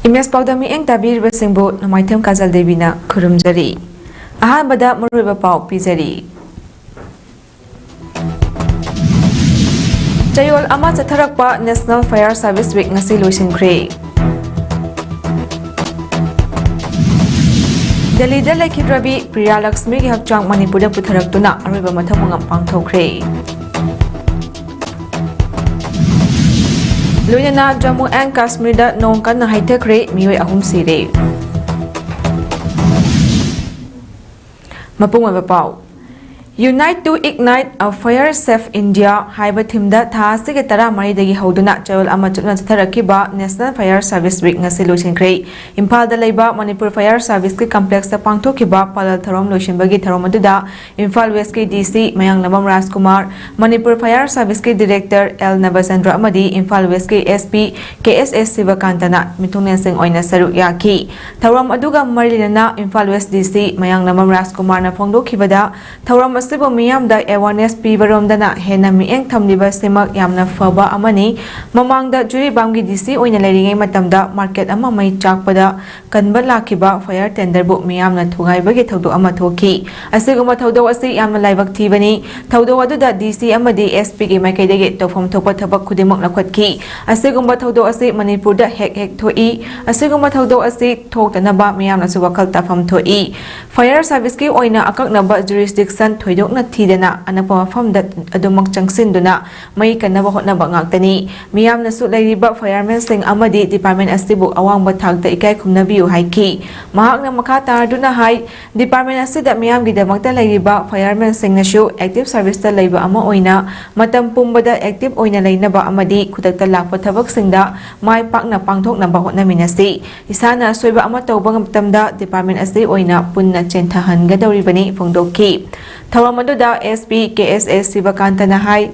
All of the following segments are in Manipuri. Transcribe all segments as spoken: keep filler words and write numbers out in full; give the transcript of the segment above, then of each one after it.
ꯏꯃꯦꯖ ꯄꯥꯎꯗ ꯃꯤꯠꯌꯦꯡ ꯇꯥꯕꯤꯔꯤꯕꯁꯤꯡꯕꯨ ꯅꯣꯡꯃꯥꯏꯊꯦꯝ ꯀꯥꯖꯜ ꯗꯦꯕꯤꯅ ꯈꯨꯔꯨꯝꯖꯔꯤ꯫ ꯑꯍꯥꯟꯕꯗ ꯃꯔꯨꯑꯣꯏꯕ ꯄꯥꯎ ꯄꯤꯖꯔꯤ꯫ ꯆꯌꯣꯜ ꯑꯃ ꯆꯠꯊꯔꯛꯄ National Fire Service Week ꯉꯁꯤ ꯂꯣꯏꯁꯤꯟꯈ꯭ꯔꯦ꯫ ꯗꯦꯜꯂꯤꯗ ꯂꯩꯈꯤꯗ꯭ꯔꯕꯤ ꯄ꯭ꯔꯤꯌꯥ ꯂꯛꯁꯃꯤꯒꯤ ꯍꯛꯆꯥꯡ ꯃꯅꯤꯄꯨꯔꯗ ꯄꯨꯊꯔꯛꯇꯨꯅ ꯑꯔꯣꯏꯕ ꯃꯊꯧ ꯃꯉꯝ ꯄꯥꯡꯊꯣꯛꯈ꯭ꯔꯦ꯫ ꯂꯣꯏꯅꯅ ꯖꯝꯃꯨ ꯑꯦꯟ ꯀꯥꯁꯃꯤꯔꯗ ꯅꯣꯡ ꯀꯟꯅ ꯍꯩꯊꯈ꯭ꯔꯦ, ꯃꯤꯑꯣꯏ ꯑꯍꯨꯝ ꯁꯤꯔꯦ꯫ ꯃꯄꯨꯡ ꯑꯣꯏꯕ ꯄꯥꯎ꯫ Unite to Ignite a Fire Safe India ꯍꯥꯏꯕ ꯊꯤꯝꯗ ꯊꯥ ꯑꯁꯤꯒꯤ ꯇꯔꯥꯃꯔꯤꯗꯒꯤ ꯍꯧꯗꯨꯅ ꯆꯌꯣꯜ ꯑꯃ ꯆꯠꯅ ꯆꯠꯊꯔꯛꯈꯤꯕ National Fire Service Week ꯉꯁꯤ ꯂꯣꯏꯁꯤꯟꯈ꯭ꯔꯦ꯫ ꯏꯝꯐꯥꯜꯗ ꯂꯩꯕ ꯃꯅꯤꯄꯨꯔ Fire Serviceꯀꯤ complexꯇ ꯄꯥꯡꯊꯣꯛꯈꯤꯕ ꯄꯥꯂꯜ ꯊꯧꯔꯝ ꯂꯣꯏꯁꯤꯟꯕꯒꯤ ꯊꯧꯔꯝ ꯑꯗꯨꯗ ꯏꯝꯐꯥꯜ Westꯀꯤ DC ꯃꯌꯥꯡꯂꯝꯕꯝ ꯔꯥꯖꯀꯨꯃꯥꯔ, ꯃꯅꯤꯄꯨꯔ Fire Serviceꯀꯤ Director L ꯅꯕꯆꯟꯗ꯭ꯔ ꯑꯃꯗꯤ ꯏꯝꯐꯥꯜ Westꯀꯤ SP ꯀꯦ ꯑꯦꯁ ꯑꯦꯁ ꯁꯤꯕꯀꯥꯟꯇꯅ ꯃꯤꯊꯨꯡꯂꯦꯟꯁꯤꯡ ꯑꯣꯏꯅ ꯁꯔꯨꯛ ꯌꯥꯈꯤ꯫ ꯊꯧꯔꯝ ꯑꯗꯨꯒ ꯃꯔꯤ ꯂꯩꯅꯅ ꯏꯝꯐꯥꯜ West DC ꯃꯌꯥꯡꯂꯝꯕꯝ ꯔꯥꯖꯀꯨꯃꯥꯔꯅ ꯐꯣꯡꯗꯣꯛꯈꯤꯕꯗ, ꯊꯧꯔꯝ ꯑꯁꯤꯕꯨ ꯃꯤꯌꯥꯝꯗ awareness ꯄꯤꯕꯔꯣꯝꯗꯅ ꯍꯦꯟꯅ ꯃꯤꯠꯌꯦꯡ ꯊꯝꯂꯤꯕꯁꯤꯃꯛ ꯌꯥꯝꯅ ꯐꯕ ꯑꯃꯅꯤ꯫ ꯃꯃꯥꯡꯗ ꯖꯤꯔꯤꯕꯥꯝꯒꯤ DC ꯑꯣꯏꯅ ꯂꯩꯔꯤꯉꯩ ꯃꯇꯝꯗ market ꯑꯃ ꯃꯩ ꯆꯥꯛꯄꯗ ꯀꯟꯕ ꯂꯥꯛꯈꯤꯕ fire tenderꯕꯨ ꯃꯤꯌꯥꯝꯅ ꯊꯨꯒꯥꯏꯕꯒꯤ ꯊꯧꯗꯣꯛ ꯑꯃ ꯊꯣꯛꯈꯤ꯫ ꯑꯁꯤꯒꯨꯝꯕ ꯊꯧꯗꯣꯛ ꯑꯁꯤ ꯌꯥꯝꯅ ꯂꯥꯏꯕꯛ ꯊꯤꯕꯅꯤ꯫ ꯊꯧꯗꯣꯛ ꯑꯗꯨꯗ DC ꯑꯃꯗꯤ SPꯒꯤ ꯃꯥꯏꯀꯩꯗꯒꯤ ꯇꯧꯐꯝ ꯊꯣꯛꯄ ꯊꯕꯛ ꯈꯨꯗꯤꯡꯃꯛ ꯂꯧꯈꯠꯈꯤ꯫ ꯑꯁꯤꯒꯨꯝꯕ ꯊꯧꯗꯣꯛ ꯑꯁꯤ ꯃꯅꯤꯄꯨꯔꯗ ꯍꯦꯛ ꯍꯦꯛ ꯊꯣꯛꯏ꯫ ꯑꯁꯤꯒꯨꯝꯕ ꯊꯧꯗꯣꯛ ꯑꯁꯤ ꯊꯣꯛꯇꯅꯕ ꯃꯤꯌꯥꯝꯅꯁꯨ ꯋꯥꯈꯜ ꯇꯥꯐꯝ ꯊꯣꯛꯏ꯫ Fire Serviceꯀꯤ ꯑꯣꯏꯅ ꯑꯀꯛꯅꯕ jurisdiction ꯊꯣꯏꯗꯣꯛꯅ ꯊꯤꯗꯅ ꯑꯅꯛꯄ ꯃꯐꯝꯗ ꯑꯗꯨꯃꯛ ꯆꯪꯁꯤꯟꯗꯨꯅ ꯃꯩ ꯀꯟꯅꯕ ꯍꯣꯠꯅꯕ ꯉꯥꯛꯇꯅꯤ꯫ ꯃꯤꯌꯥꯝꯅꯁꯨ ꯂꯩꯔꯤꯕ firemenꯁꯤꯡ ꯑꯃꯗꯤ department ꯑꯁꯤꯕꯨ ꯑꯋꯥꯡꯕ ꯊꯥꯛꯇ ꯏꯀꯥꯏ ꯈꯨꯝꯅꯕꯤꯌꯨ ꯍꯥꯏꯈꯤ꯫ ꯃꯍꯥꯛꯅ ꯃꯈꯥ ꯇꯥꯔꯗꯨꯅ ꯍꯥꯏ, department ꯑꯁꯤꯗ ꯃꯤꯌꯥꯝꯒꯤꯗꯃꯛꯇ ꯂꯩꯔꯤꯕ firemenꯁꯤꯡꯅꯁꯨ active serviceꯇ ꯂꯩꯕ ꯑꯃ ꯑꯣꯏꯅ ꯃꯇꯝ ꯄꯨꯝꯕꯗ active ꯑꯣꯏꯅ ꯂꯩꯅꯕ ꯑꯃꯗꯤ ꯈꯨꯗꯛꯇ ꯂꯥꯛꯄ ꯊꯕꯛꯁꯤꯡꯗ ꯃꯥꯏ ꯄꯥꯛꯅ ꯄꯥꯡꯊꯣꯛꯅꯕ ꯍꯣꯠꯅꯃꯤꯟꯅꯁꯤ꯫ ꯏꯁꯥꯅ ꯑꯁꯣꯏꯕ ꯑꯃ ꯇꯧꯕ ꯃꯇꯝꯗ department ꯑꯁꯤ ꯑꯣꯏꯅ ꯄꯨꯟꯅ ꯆꯦꯟꯊꯍꯟꯒꯗꯧꯔꯤꯕꯅꯤ ꯐꯣꯡꯗꯣꯛꯈꯤ꯫ ꯊꯧꯔꯝ ꯑꯗꯨꯗ SP ꯀꯦ ꯑꯦꯁ ꯑꯦꯁ ꯁꯤꯕꯀꯥꯟꯇꯅ ꯍꯥꯏ,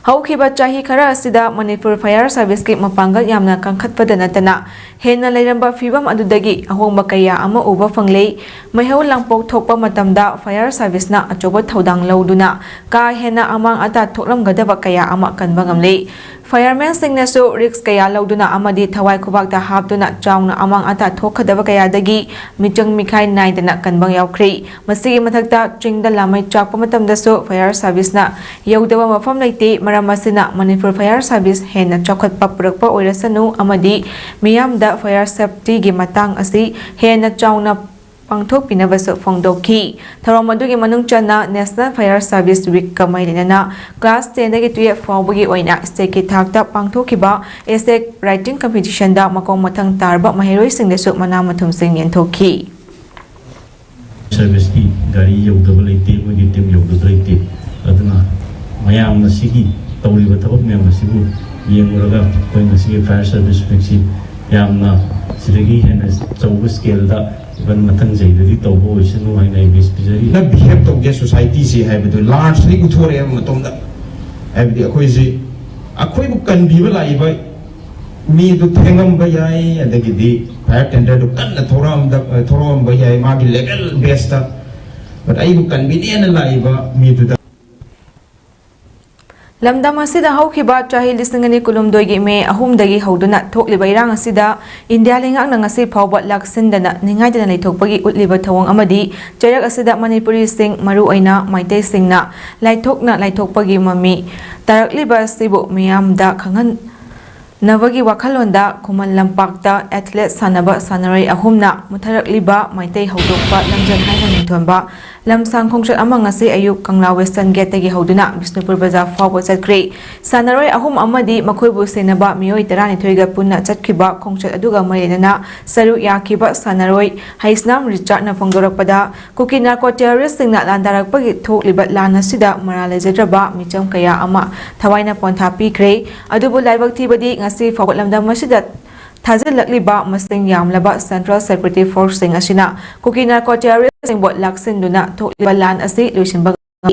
ꯍꯧꯈꯤꯕ ꯆꯍꯤ ꯈꯔ ꯑꯁꯤꯗ ꯃꯅꯤꯄꯨꯔ Fire Serviceꯀꯤ ꯃꯄꯥꯡꯒꯜ ꯌꯥꯝꯅ ꯀꯟꯈꯠꯄꯗ ꯅꯠꯇꯅ ꯍꯦꯟꯅ ꯂꯩꯔꯝꯕ ꯐꯤꯕꯝ ꯑꯗꯨꯗꯒꯤ ꯑꯍꯣꯡꯕ ꯀꯌꯥ ꯑꯃ ꯎꯕ ꯐꯪꯂꯦ꯫ ꯃꯩꯍꯧ ꯂꯥꯡꯄꯣꯛ ꯊꯣꯛꯄ ꯃꯇꯝꯗ Fire Serviceꯅ ꯑꯆꯧꯕ ꯊꯧꯗꯥꯡ ꯂꯧꯗꯨꯅ ꯀꯥ ꯍꯦꯟꯅ ꯑꯃꯥꯡ ꯑꯇꯥ ꯊꯣꯛꯂꯝꯒꯗꯕ ꯀꯌꯥ ꯑꯃ ꯀꯟꯕ ꯉꯝꯂꯦ꯫ Firemenꯁꯤꯡꯅꯁꯨ risk ꯀꯌꯥ ꯂꯧꯗꯨꯅ ꯑꯃꯗꯤ ꯊꯋꯥꯏ ꯈꯨꯕꯥꯛꯇ ꯍꯥꯞꯇꯨꯅ ꯆꯥꯎꯅ ꯑꯃꯥꯡ ꯑꯇꯥ ꯊꯣꯛꯀꯗꯕ ꯀꯌꯥꯗꯒꯤ ꯃꯤꯆꯪ ꯃꯤꯈꯥꯏ ꯅꯥꯏꯗꯅ ꯀꯟꯕ ꯌꯥꯎꯈ꯭ꯔꯦ꯫ ꯃꯁꯤꯒꯤ ꯃꯊꯛꯇ ꯆꯤꯡꯗ ꯂꯥꯃꯩ ꯆꯥꯛꯄ ꯃꯇꯝꯗꯁꯨ fire serviceꯅ ꯌꯧꯗꯕ ꯃꯐꯝ ꯂꯩꯇꯦ꯫ ꯃꯔꯝ ꯑꯁꯤꯅ ꯃꯅꯤꯄꯨꯔ fire service ꯍꯦꯟꯅ ꯆꯥꯎꯈꯠꯄ ꯄꯨꯔꯛꯄ ꯑꯣꯏꯔꯁꯅꯨ ꯑꯃꯗꯤ ꯃꯤꯌꯥꯝꯗ fire safetyꯒꯤ ꯃꯇꯥꯡ ꯑꯁꯤ ꯍꯦꯟꯅ ꯆꯥꯎꯅ ꯄꯥꯡꯊꯣꯛꯄꯤꯅꯕꯁꯨ ꯐꯣꯡꯗꯣꯛꯈꯤ꯫ ꯊꯧꯔꯝ ꯑꯗꯨꯒꯤ ꯃꯅꯨꯡ ꯆꯟꯅ National Fire Service Weekꯀ ꯃꯔꯤ ꯂꯩꯅꯅ class tenꯗꯒꯤ twelve ꯐꯥꯎꯕꯒꯤ ꯑꯣꯏꯅ stateꯀꯤ ꯊꯥꯛꯇ ꯄꯥꯡꯊꯣꯛꯈꯤꯕ essay writing competitionꯗ ꯃꯈꯣꯡ ꯃꯊꯪ ꯇꯥꯔꯕ ꯃꯍꯩꯔꯣꯏꯁꯤꯡꯗꯁꯨ ꯃꯅꯥ ꯃꯊꯨꯝꯁꯤꯡ ꯌꯦꯟꯊꯣꯛꯈꯤ꯫ Serviceꯀꯤ ꯒꯥꯔꯤ ꯌꯧꯗꯕ ꯂꯩꯇꯦ, ꯃꯣꯏꯒꯤ team ꯌꯧꯗꯕ ꯂꯩꯇꯦ꯫ ꯑꯗꯨꯅ ꯃꯌꯥꯝꯅ ꯁꯤꯒꯤ ꯇꯧꯔꯤꯕ ꯊꯕꯛ ꯃꯌꯥꯝ ꯑꯁꯤꯕꯨ ꯌꯦꯡꯂꯨꯔꯒ ꯑꯩꯈꯣꯏ ꯉꯁꯤꯒꯤ Fire Service Weekꯁꯤ ꯌꯥꯝꯅ ꯁꯤꯗꯒꯤ ꯍꯦꯟꯅ ꯑꯆꯧꯕ scaleꯗ even ꯃꯊꯪ ꯆꯍꯤꯗꯗꯤ ꯇꯧꯕ ꯑꯣꯏꯁꯅꯨ ꯍꯥꯏꯅ ꯑꯩ wish ꯄꯤꯖꯔꯤ꯫ ꯅ behave ꯇꯧꯒꯦ societyꯁꯤ ꯍꯥꯏꯕꯗꯨ largely ꯎꯠꯊꯣꯔꯛꯑꯦꯕ ꯃꯇꯣꯝꯗ꯫ ꯍꯥꯏꯕꯗꯤ ꯑꯩꯈꯣꯏꯁꯤ ꯑꯩꯈꯣꯏꯕꯨ ꯀꯟꯕꯤꯕ ꯂꯥꯛꯏꯕ ꯃꯤꯗꯨ ꯊꯦꯡꯉꯝꯕ ꯌꯥꯏ, ꯑꯗꯒꯤꯗꯤ fire tenderꯗꯨ ꯀꯟꯅ ꯊꯧꯔꯛꯑꯝꯗ-, ꯊꯧꯔꯛꯑꯝꯕ ꯌꯥꯏ ꯃꯥꯒꯤ legal baseꯇ꯫ But ꯑꯩꯕꯨ ꯀꯟꯕꯤꯅꯦꯅ ꯂꯥꯛꯏꯕ ꯃꯤꯗꯨꯗ꯫ ꯂꯝꯗꯝ ꯑꯁꯤꯗ ꯍꯧꯈꯤꯕ ꯆꯍꯤ ꯂꯤꯁꯤꯡ ꯑꯅꯤ ꯀꯨꯟꯍꯨꯝꯗꯣꯏꯒꯤ ꯃꯦ ꯑꯍꯨꯝꯗꯒꯤ ꯍꯧꯗꯨꯅ ꯊꯣꯛꯂꯤꯕ ꯏꯔꯥꯡ ꯑꯁꯤꯗ ꯏꯟꯗꯤꯌꯥ ꯂꯩꯉꯥꯛꯅ ꯉꯁꯤ ꯐꯥꯎꯕ ꯂꯥꯛꯁꯤꯟꯗꯅ ꯅꯤꯡꯉꯥꯏꯗꯅ ꯂꯩꯊꯣꯛꯄꯒꯤ ꯎꯠꯂꯤꯕ ꯊꯧꯑꯣꯡ ꯑꯃꯗꯤ ꯆꯩꯔꯛ ꯑꯁꯤꯗ ꯃꯅꯤꯄꯨꯔꯤꯁꯤꯡ, ꯃꯔꯨꯑꯣꯏꯅ ꯃꯩꯇꯩꯁꯤꯡꯅ ꯂꯥꯏꯊꯣꯛꯅ ꯂꯥꯏꯊꯣꯛꯄꯒꯤ ꯃꯃꯤ ꯇꯥꯔꯛꯂꯤꯕ ꯑꯁꯤꯕꯨ ꯃꯤꯌꯥꯝꯗ ꯈꯪꯍꯟꯅꯕꯒꯤ ꯋꯥꯈꯜꯂꯣꯟꯗ ꯈꯨꯃꯟ ꯂꯝꯄꯥꯛꯇ athlete ꯁꯥꯟꯅꯕ ꯁꯥꯟꯅꯔꯣꯏ ꯑꯍꯨꯝꯅ ꯃꯨꯊꯔꯛꯂꯤꯕ ꯃꯩꯇꯩ ꯍꯧꯗꯣꯛꯄ ꯂꯝꯖꯦꯜ ꯍꯥꯏꯅ ꯃꯤꯡꯊꯣꯟꯕ ꯂꯝꯁꯥꯡ ꯈꯣꯡꯆꯠ ꯑꯃ ꯉꯁꯤ ꯑꯌꯨꯛ ꯀꯪꯂꯥ Western Gateꯇꯒꯤ ꯍꯧꯗꯨꯅ ꯕꯤꯁꯅꯨꯄꯨꯔ ꯕꯖꯥꯔ ꯐꯥꯎꯕ ꯆꯠꯈ꯭ꯔꯦ꯫ ꯁꯥꯟꯅꯔꯣꯏ ꯑꯍꯨꯝ ꯑꯃꯗꯤ ꯃꯈꯣꯏꯕꯨ ꯁꯦꯟꯅꯕ ꯃꯤꯑꯣꯏ ꯇꯔꯥꯅꯤꯊꯣꯏꯒ ꯄꯨꯟꯅ ꯆꯠꯈꯤꯕ ꯈꯣꯡꯆꯠ ꯑꯗꯨꯒ ꯃꯔꯤ ꯂꯩꯅꯅ ꯁꯔꯨꯛ ꯌꯥꯈꯤꯕ ꯁꯥꯟꯅꯔꯣꯏ ꯍꯩꯁꯅꯥꯝ ꯔꯤꯆꯥꯔꯗꯅ ꯐꯣꯡꯗꯣꯔꯛꯄꯗ, ꯀꯨꯀꯤ narco terroristꯁꯤꯡꯅ ꯂꯥꯟꯗꯥꯔꯛꯄꯒꯤ ꯊꯣꯛꯂꯤꯕ ꯂꯥꯟ ꯑꯁꯤꯗ ꯃꯔꯥꯜ ꯂꯩꯖꯗ꯭ꯔꯕ ꯃꯤꯆꯝ ꯀꯌꯥ ꯑꯃ ꯊꯋꯥꯏꯅ ꯄꯣꯟꯊꯥ ꯄꯤꯈ꯭ꯔꯦ꯫ ꯑꯗꯨꯕꯨ ꯂꯥꯏꯕꯛ ꯊꯤꯕꯗꯤ ꯉꯁꯤ ꯐꯥꯎꯕ ꯂꯝꯗꯝ ꯑꯁꯤꯗ ꯊꯥꯖꯤꯜꯂꯛꯂꯤꯕ ꯃꯁꯤꯡ ꯌꯥꯝꯂꯕ Central Security Forceꯁꯤꯡ ꯑꯁꯤꯅ ꯀꯨꯀꯤ narco terroristꯁꯤꯡꯕꯨ ꯂꯥꯛꯁꯤꯟꯗꯨꯅ ꯊꯣꯛꯂꯤꯕ ꯂꯥꯟ ꯑꯁꯤ ꯂꯣꯏꯁꯤꯟꯕ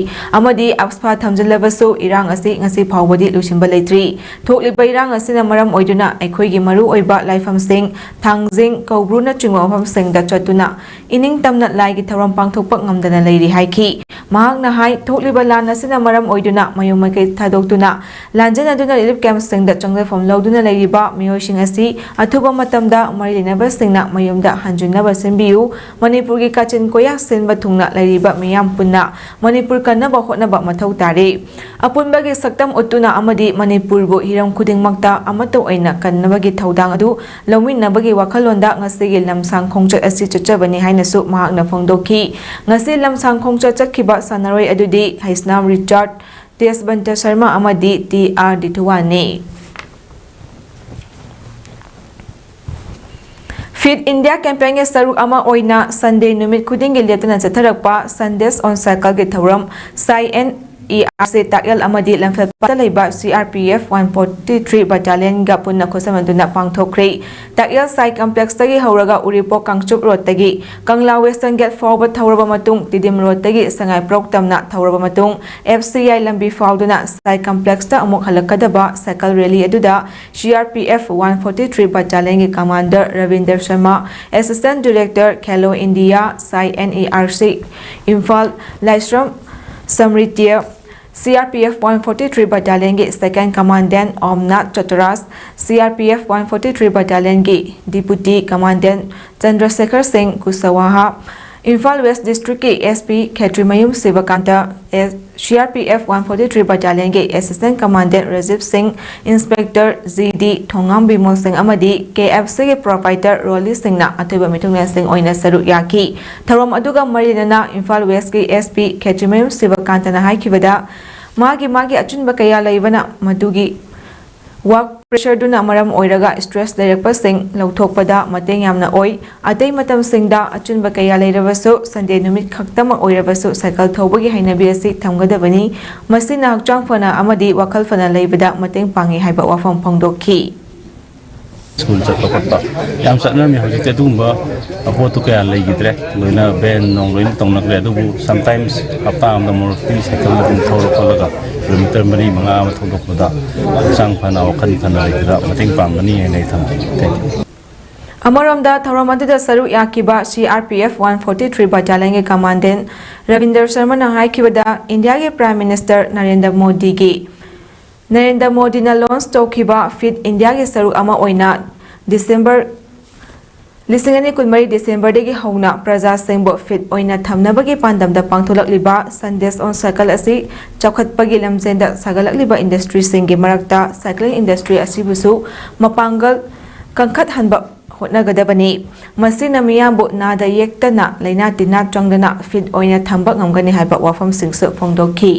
ꯑꯃꯗꯤ ꯑꯛꯁꯐꯥ ꯊꯝꯖꯤꯜꯂꯕꯁꯨ ꯏꯔꯥꯡ ꯑꯁꯤ ꯉꯁꯤ ꯐꯥꯎꯕꯗꯤ ꯂꯣꯏꯁꯤꯟꯕ ꯂꯩꯇ꯭ꯔꯤ꯫ ꯊꯣꯛꯂꯤꯕ ꯏꯔꯥꯡ ꯑꯁꯤꯅ ꯃꯔꯝ ꯑꯣꯏꯗꯨꯅ ꯑꯩꯈꯣꯏꯒꯤ ꯃꯔꯨꯑꯣꯏꯕ ꯂꯥꯏꯐꯝꯁꯤꯡ ꯊꯥꯡꯖꯤꯡ, ꯀꯧꯕ꯭ꯔꯨꯅꯆꯤꯡꯕ ꯃꯐꯝꯁꯤꯡꯗ ꯆꯠꯇꯨꯅ ꯏꯅꯤꯡꯇꯝꯅ ꯂꯥꯏꯒꯤ ꯊꯧꯔꯝ ꯄꯥꯡꯊꯣꯛꯄ ꯉꯝꯗꯅ ꯂꯩꯔꯤ ꯍꯥꯏꯈꯤ꯫ ꯃꯍꯥꯛꯅ ꯍꯥꯏ, ꯊꯣꯛꯂꯤꯕ ꯂꯥꯟ ꯑꯁꯤꯅ ꯃꯔꯝ ꯑꯣꯏꯗꯨꯅ ꯃꯌꯨꯝ ꯃꯀꯩ ꯊꯥꯗꯣꯛꯇꯨꯅ ꯂꯥꯟꯖꯦꯟꯅꯗꯨꯅ ꯔꯤꯂꯤꯐ ꯀꯦꯝꯞꯁꯤꯡꯗ ꯆꯪꯖꯐꯝ ꯂꯧꯗꯨꯅ ꯂꯩꯔꯤꯕ ꯃꯤꯑꯣꯏꯁꯤꯡ ꯑꯁꯤ ꯑꯊꯨꯕ ꯃꯇꯝꯗ ꯃꯔꯤ ꯂꯩꯅꯕꯁꯤꯡꯅ ꯃꯌꯨꯝꯗ ꯍꯟꯖꯤꯟꯅꯕ ꯁꯤꯟꯕꯤꯌꯨ꯫ ꯃꯅꯤꯄꯨꯔꯒꯤ ꯀꯥꯆꯤꯟ ꯀꯣꯌꯥ ꯁꯤꯟꯕ ꯊꯨꯡꯅ ꯂꯩꯔꯤꯕ ꯃꯤꯌꯥꯝ ꯄꯨꯟꯅ ꯃꯅꯤꯄꯨꯔ ꯀꯟꯅꯕ ꯍꯣꯠꯅꯕ ꯃꯊꯧ ꯇꯥꯔꯦ꯫ ꯑꯄꯨꯟꯕꯒꯤ ꯁꯛꯇꯝ ꯎꯠꯇꯨꯅ ꯑꯃꯗꯤ ꯃꯅꯤꯄꯨꯔꯕꯨ ꯍꯤꯔꯝ ꯈꯨꯗꯤꯡꯃꯛꯇ ꯑꯃꯠꯇ ꯑꯣꯏꯅ ꯀꯟꯅꯕꯒꯤ ꯊꯧꯗꯥꯡ ꯑꯗꯨ ꯂꯧꯃꯤꯟꯅꯕꯒꯤ ꯋꯥꯈꯜꯂꯣꯟꯗ ꯉꯁꯤꯒꯤ ꯂꯝꯁꯥꯡ ꯈꯣꯡꯆꯠ ꯑꯁꯤ ꯆꯠꯆꯕꯅꯤ ꯍꯥꯏꯅꯁꯨ ꯃꯍꯥꯛꯅ ꯐꯣꯡꯗꯣꯛꯈꯤ꯫ ꯉꯁꯤ ꯂꯝꯁꯥꯡ ꯈꯣꯡꯆꯠ ꯆꯠꯈꯤꯕ ꯁꯥꯟꯅꯔꯣꯏ ꯑꯗꯨꯗꯤ ꯍꯩꯁꯅꯥꯝ ꯔꯤꯆꯥꯔꯗ, ꯇꯦꯖꯕꯟꯇ ꯁꯔꯃ ꯑꯃꯗꯤ ꯇꯤ ꯑꯥꯔ ꯗꯤꯊꯨꯋꯥꯅꯤ꯫ ꯐꯤꯠ ꯏꯟꯗꯤꯌꯥ ꯀꯦꯝꯄꯦꯟꯒꯤ ꯁꯔꯨꯛ ꯑꯃ ꯑꯣꯏꯅ ꯁꯟꯗꯦ ꯅꯨꯃꯤꯠ ꯈꯨꯗꯤꯡꯒꯤ ꯂꯦꯞꯇꯅ ꯆꯠꯊꯔꯛꯄ Sundays on Cycleꯒꯤ ꯊꯧꯔꯝ ꯁꯥꯏ ꯑꯦꯟ ꯏ ꯑꯥꯔ ꯁꯤ ꯇꯥꯛꯌꯦꯜ ꯑꯃꯗꯤ ꯂꯝꯐꯦꯜꯄꯥꯠꯇ ꯂꯩꯕ C R P F one forty three ꯕꯠꯇꯥꯂꯤꯌꯟꯒ ꯄꯨꯟꯅ ꯈꯨꯠꯁꯝꯅꯗꯨꯅ ꯄꯥꯡꯊꯣꯛꯈ꯭ꯔꯦ꯫ ꯇꯥꯛꯌꯦꯜ ꯁꯥꯏ ꯀꯝꯄ꯭ꯂꯦꯛꯁꯇꯒꯤ ꯍꯧꯔꯒ ꯎꯔꯤꯄꯣꯛ ꯀꯥꯡꯆꯨꯞ ꯔꯣꯗꯇꯒꯤ ꯀꯪꯂꯥ ꯋꯦꯁꯇꯔꯟ ꯒꯦꯠ ꯐꯥꯎꯕ ꯊꯧꯔꯕ ꯃꯇꯨꯡ, ꯇꯤꯗꯤꯝ ꯔꯣꯗꯇꯒꯤ ꯁꯉꯥꯏꯄ꯭ꯔꯧ ꯇꯝꯅ ꯊꯧꯔꯕ ꯃꯇꯨꯡ, ꯑꯦꯐ ꯁꯤ ꯑꯥꯏ ꯂꯝꯕꯤ ꯐꯥꯎꯗꯨꯅ ꯁꯥꯏ ꯀꯝꯄ꯭ꯂꯦꯛꯁꯇ ꯑꯃꯨꯛ ꯍꯜꯂꯛꯀꯗꯕ ꯁꯥꯏꯀꯜ ꯔꯦꯂꯤ ꯑꯗꯨꯗ C R P F one forty three ꯕꯠꯇꯥꯂꯤꯌꯟꯒꯤ commander Rabinder Sharma, assistant director Khelo India, SAI N E R C Imphal, Laishram Samritiya, C R P F one forty three ꯕꯠꯇꯥꯂꯤꯌꯟꯒꯤ second commandant Omnath Chaturas, C R P F one forty three ꯕꯠꯇꯥꯂꯤꯌꯟꯒꯤ deputy commandant Chandrasekhar Singh Kushwaha, Imphal west ꯗꯤꯁꯇ꯭ꯔꯤꯛꯀꯤ S P Khetrimayum Shibakanta, C R P F one forty three ꯕꯠꯇꯥꯂꯤꯌꯟꯒꯤ assistant commandant Rajib Singh, inspector G ꯗꯤ ꯊꯣꯉꯥꯝ ꯕꯤꯃꯣꯜ ꯁꯤꯡ ꯑꯃꯗꯤ ꯀꯦ ꯑꯦꯐ ꯁꯤꯒꯤ ꯄ꯭ꯔꯣꯄꯥꯏꯇꯔ ꯔꯣꯂꯤ ꯁꯤꯡꯅ ꯑꯊꯣꯏꯕ ꯃꯤꯊꯨꯡꯂꯦꯟꯁꯤꯡ ꯑꯣꯏꯅ ꯁꯔꯨꯛ ꯌꯥꯈꯤ꯫ ꯊꯧꯔꯝ ꯑꯗꯨꯒ ꯃꯔꯤ ꯂꯩꯅꯅ ꯏꯝꯐꯥꯜ ꯋꯦꯁꯀꯤ ꯑꯦꯁ ꯄꯤ ꯈꯦꯇ꯭ꯔꯤꯃꯌꯨꯝ ꯁꯤꯕꯀꯥꯟꯇꯅ ꯍꯥꯏꯈꯤꯕꯗ, ꯃꯥꯒꯤ ꯃꯥꯒꯤ ꯑꯆꯤꯟꯕ ꯀꯌꯥ ꯂꯩꯕꯅ ꯃꯗꯨꯒꯤ ꯋꯥꯔꯛ ꯄ꯭ꯔꯦꯁꯔꯗꯨꯅ ꯃꯔꯝ ꯑꯣꯏꯔꯒ ꯁ꯭ꯇ꯭ꯔꯦꯁ ꯂꯩꯔꯛꯄꯁꯤꯡ ꯂꯧꯊꯣꯛꯄꯗ ꯃꯇꯦꯡ ꯌꯥꯝꯅ ꯑꯣꯏ꯫ ꯑꯇꯩ ꯃꯇꯝꯁꯤꯡꯗ ꯑꯆꯤꯟꯕ ꯀꯌꯥ ꯂꯩꯔꯕꯁꯨ ꯁꯟꯗꯦ ꯅꯨꯃꯤꯠ ꯈꯛꯇꯃꯛ ꯑꯣꯏꯔꯕꯁꯨ ꯁꯥꯏꯀꯜ ꯊꯧꯕꯒꯤ ꯍꯩꯅꯕꯤ ꯑꯁꯤ ꯊꯝꯒꯗꯕꯅꯤ꯫ ꯃꯁꯤꯅ ꯍꯛꯆꯥꯡ ꯐꯅ ꯑꯃꯗꯤ ꯋꯥꯈꯜ ꯐꯅ ꯂꯩꯕꯗ ꯃꯇꯦꯡ ꯄꯥꯡꯏ ꯍꯥꯏꯕ ꯋꯥꯐꯝ ꯐꯣꯡꯗꯣꯛꯈꯤ꯫ ꯁ꯭ꯀꯨꯜ ꯆꯠꯄ ꯈꯣꯠꯄ ꯌꯥꯝ ꯆꯠꯅꯔꯝꯃꯤ꯫ ꯍꯧꯖꯤꯛꯇꯤ ꯑꯗꯨꯒꯨꯝꯕ ꯄꯣꯠꯇꯨ ꯀꯌꯥ ꯂꯩꯈꯤꯗ꯭ꯔꯦ, ꯂꯣꯏꯅ ꯕꯦꯟ ꯅꯣꯡ ꯂꯣꯏꯅ ꯇꯧꯅꯈ꯭ꯔꯦ꯫ ꯑꯗꯨꯕꯨ ꯁꯝꯇꯥꯏꯝꯁ ꯍꯞꯇꯥ ꯑꯃꯗ ꯑꯃꯨꯔꯛꯇꯤ ꯁꯥꯏꯀꯜꯗ ꯑꯗꯨꯝ ꯊꯧꯔ ꯈꯣꯠꯂꯒ ꯀꯤꯂꯣꯃꯤꯇꯔ ꯃꯔꯤ ꯃꯉꯥ ꯑꯃ ꯊꯧꯗꯣꯛꯄꯗ ꯍꯛꯆꯥꯡ ꯐꯅ ꯋꯥꯈꯜ ꯐꯅ ꯂꯩꯕꯗ ꯃꯇꯦꯡ ꯄꯥꯡꯒꯅꯤ ꯍꯥꯏꯅ ꯑꯩ ꯊꯝꯖꯒꯦ꯫ Thank you꯫ ꯑꯃꯔꯣꯝꯗ ꯊꯧꯔꯝ ꯑꯗꯨꯗ ꯁꯔꯨꯛ ꯌꯥꯈꯤꯕ C R P F one forty three Battalionꯒꯤ Commandant ꯔꯕꯤꯟꯗꯔ ꯁꯔꯃꯅ ꯍꯥꯏꯈꯤꯕꯗ, ꯏꯟꯗꯤꯌꯥꯒꯤ Prime Minister ꯅꯔꯦꯟꯗ꯭ꯔ ꯃꯣꯗꯤꯒꯤ ꯅꯔꯦꯟꯗ꯭ꯔ ꯃꯣꯗꯤꯅ ꯂꯣꯟꯆ ꯇꯧꯈꯤꯕ ꯐꯤꯠ ꯏꯟꯗꯤꯌꯥꯒꯤ ꯁꯔꯨꯛ ꯑꯃ ꯑꯣꯏꯅ ꯗꯤꯁꯦꯝꯕꯔ ꯂꯤꯁꯤꯡ ꯑꯅꯤ ꯀꯨꯟꯃꯔꯤ ꯗꯤꯁꯦꯝꯕꯔꯗꯒꯤ ꯍꯧꯅ ꯄ꯭ꯔꯖꯥꯁꯤꯡꯕꯨ ꯐꯤꯠ ꯑꯣꯏꯅ ꯊꯝꯅꯕꯒꯤ ꯄꯥꯟꯗꯝꯗ ꯄꯥꯡꯊꯣꯛꯂꯛꯂꯤꯕ Sundays on Cycle ꯑꯁꯤ ꯆꯥꯎꯈꯠꯄꯒꯤ ꯂꯝꯖꯦꯟꯗ ꯁꯥꯒꯠꯂꯛꯂꯤꯕ industryꯁꯤꯡꯒꯤ ꯃꯔꯛꯇ cycling industry ꯑꯁꯤꯕꯨꯁꯨ ꯃꯄꯥꯡꯒꯜ ꯀꯟꯈꯠꯍꯟꯕ ꯍꯣꯠꯅꯒꯗꯕꯅꯤ꯫ ꯃꯁꯤꯅ ꯃꯤꯌꯥꯝꯕꯨ ꯅꯥꯗ ꯌꯦꯛꯇꯅ ꯂꯥꯏꯅꯥ ꯇꯤꯟꯅꯥ ꯆꯪꯗꯅ ꯐꯤꯠ ꯑꯣꯏꯅ ꯊꯝꯕ ꯉꯝꯒꯅꯤ ꯍꯥꯏꯕ ꯋꯥꯐꯝꯁꯤꯡꯁꯨ ꯐꯣꯡꯗꯣꯛꯈꯤ꯫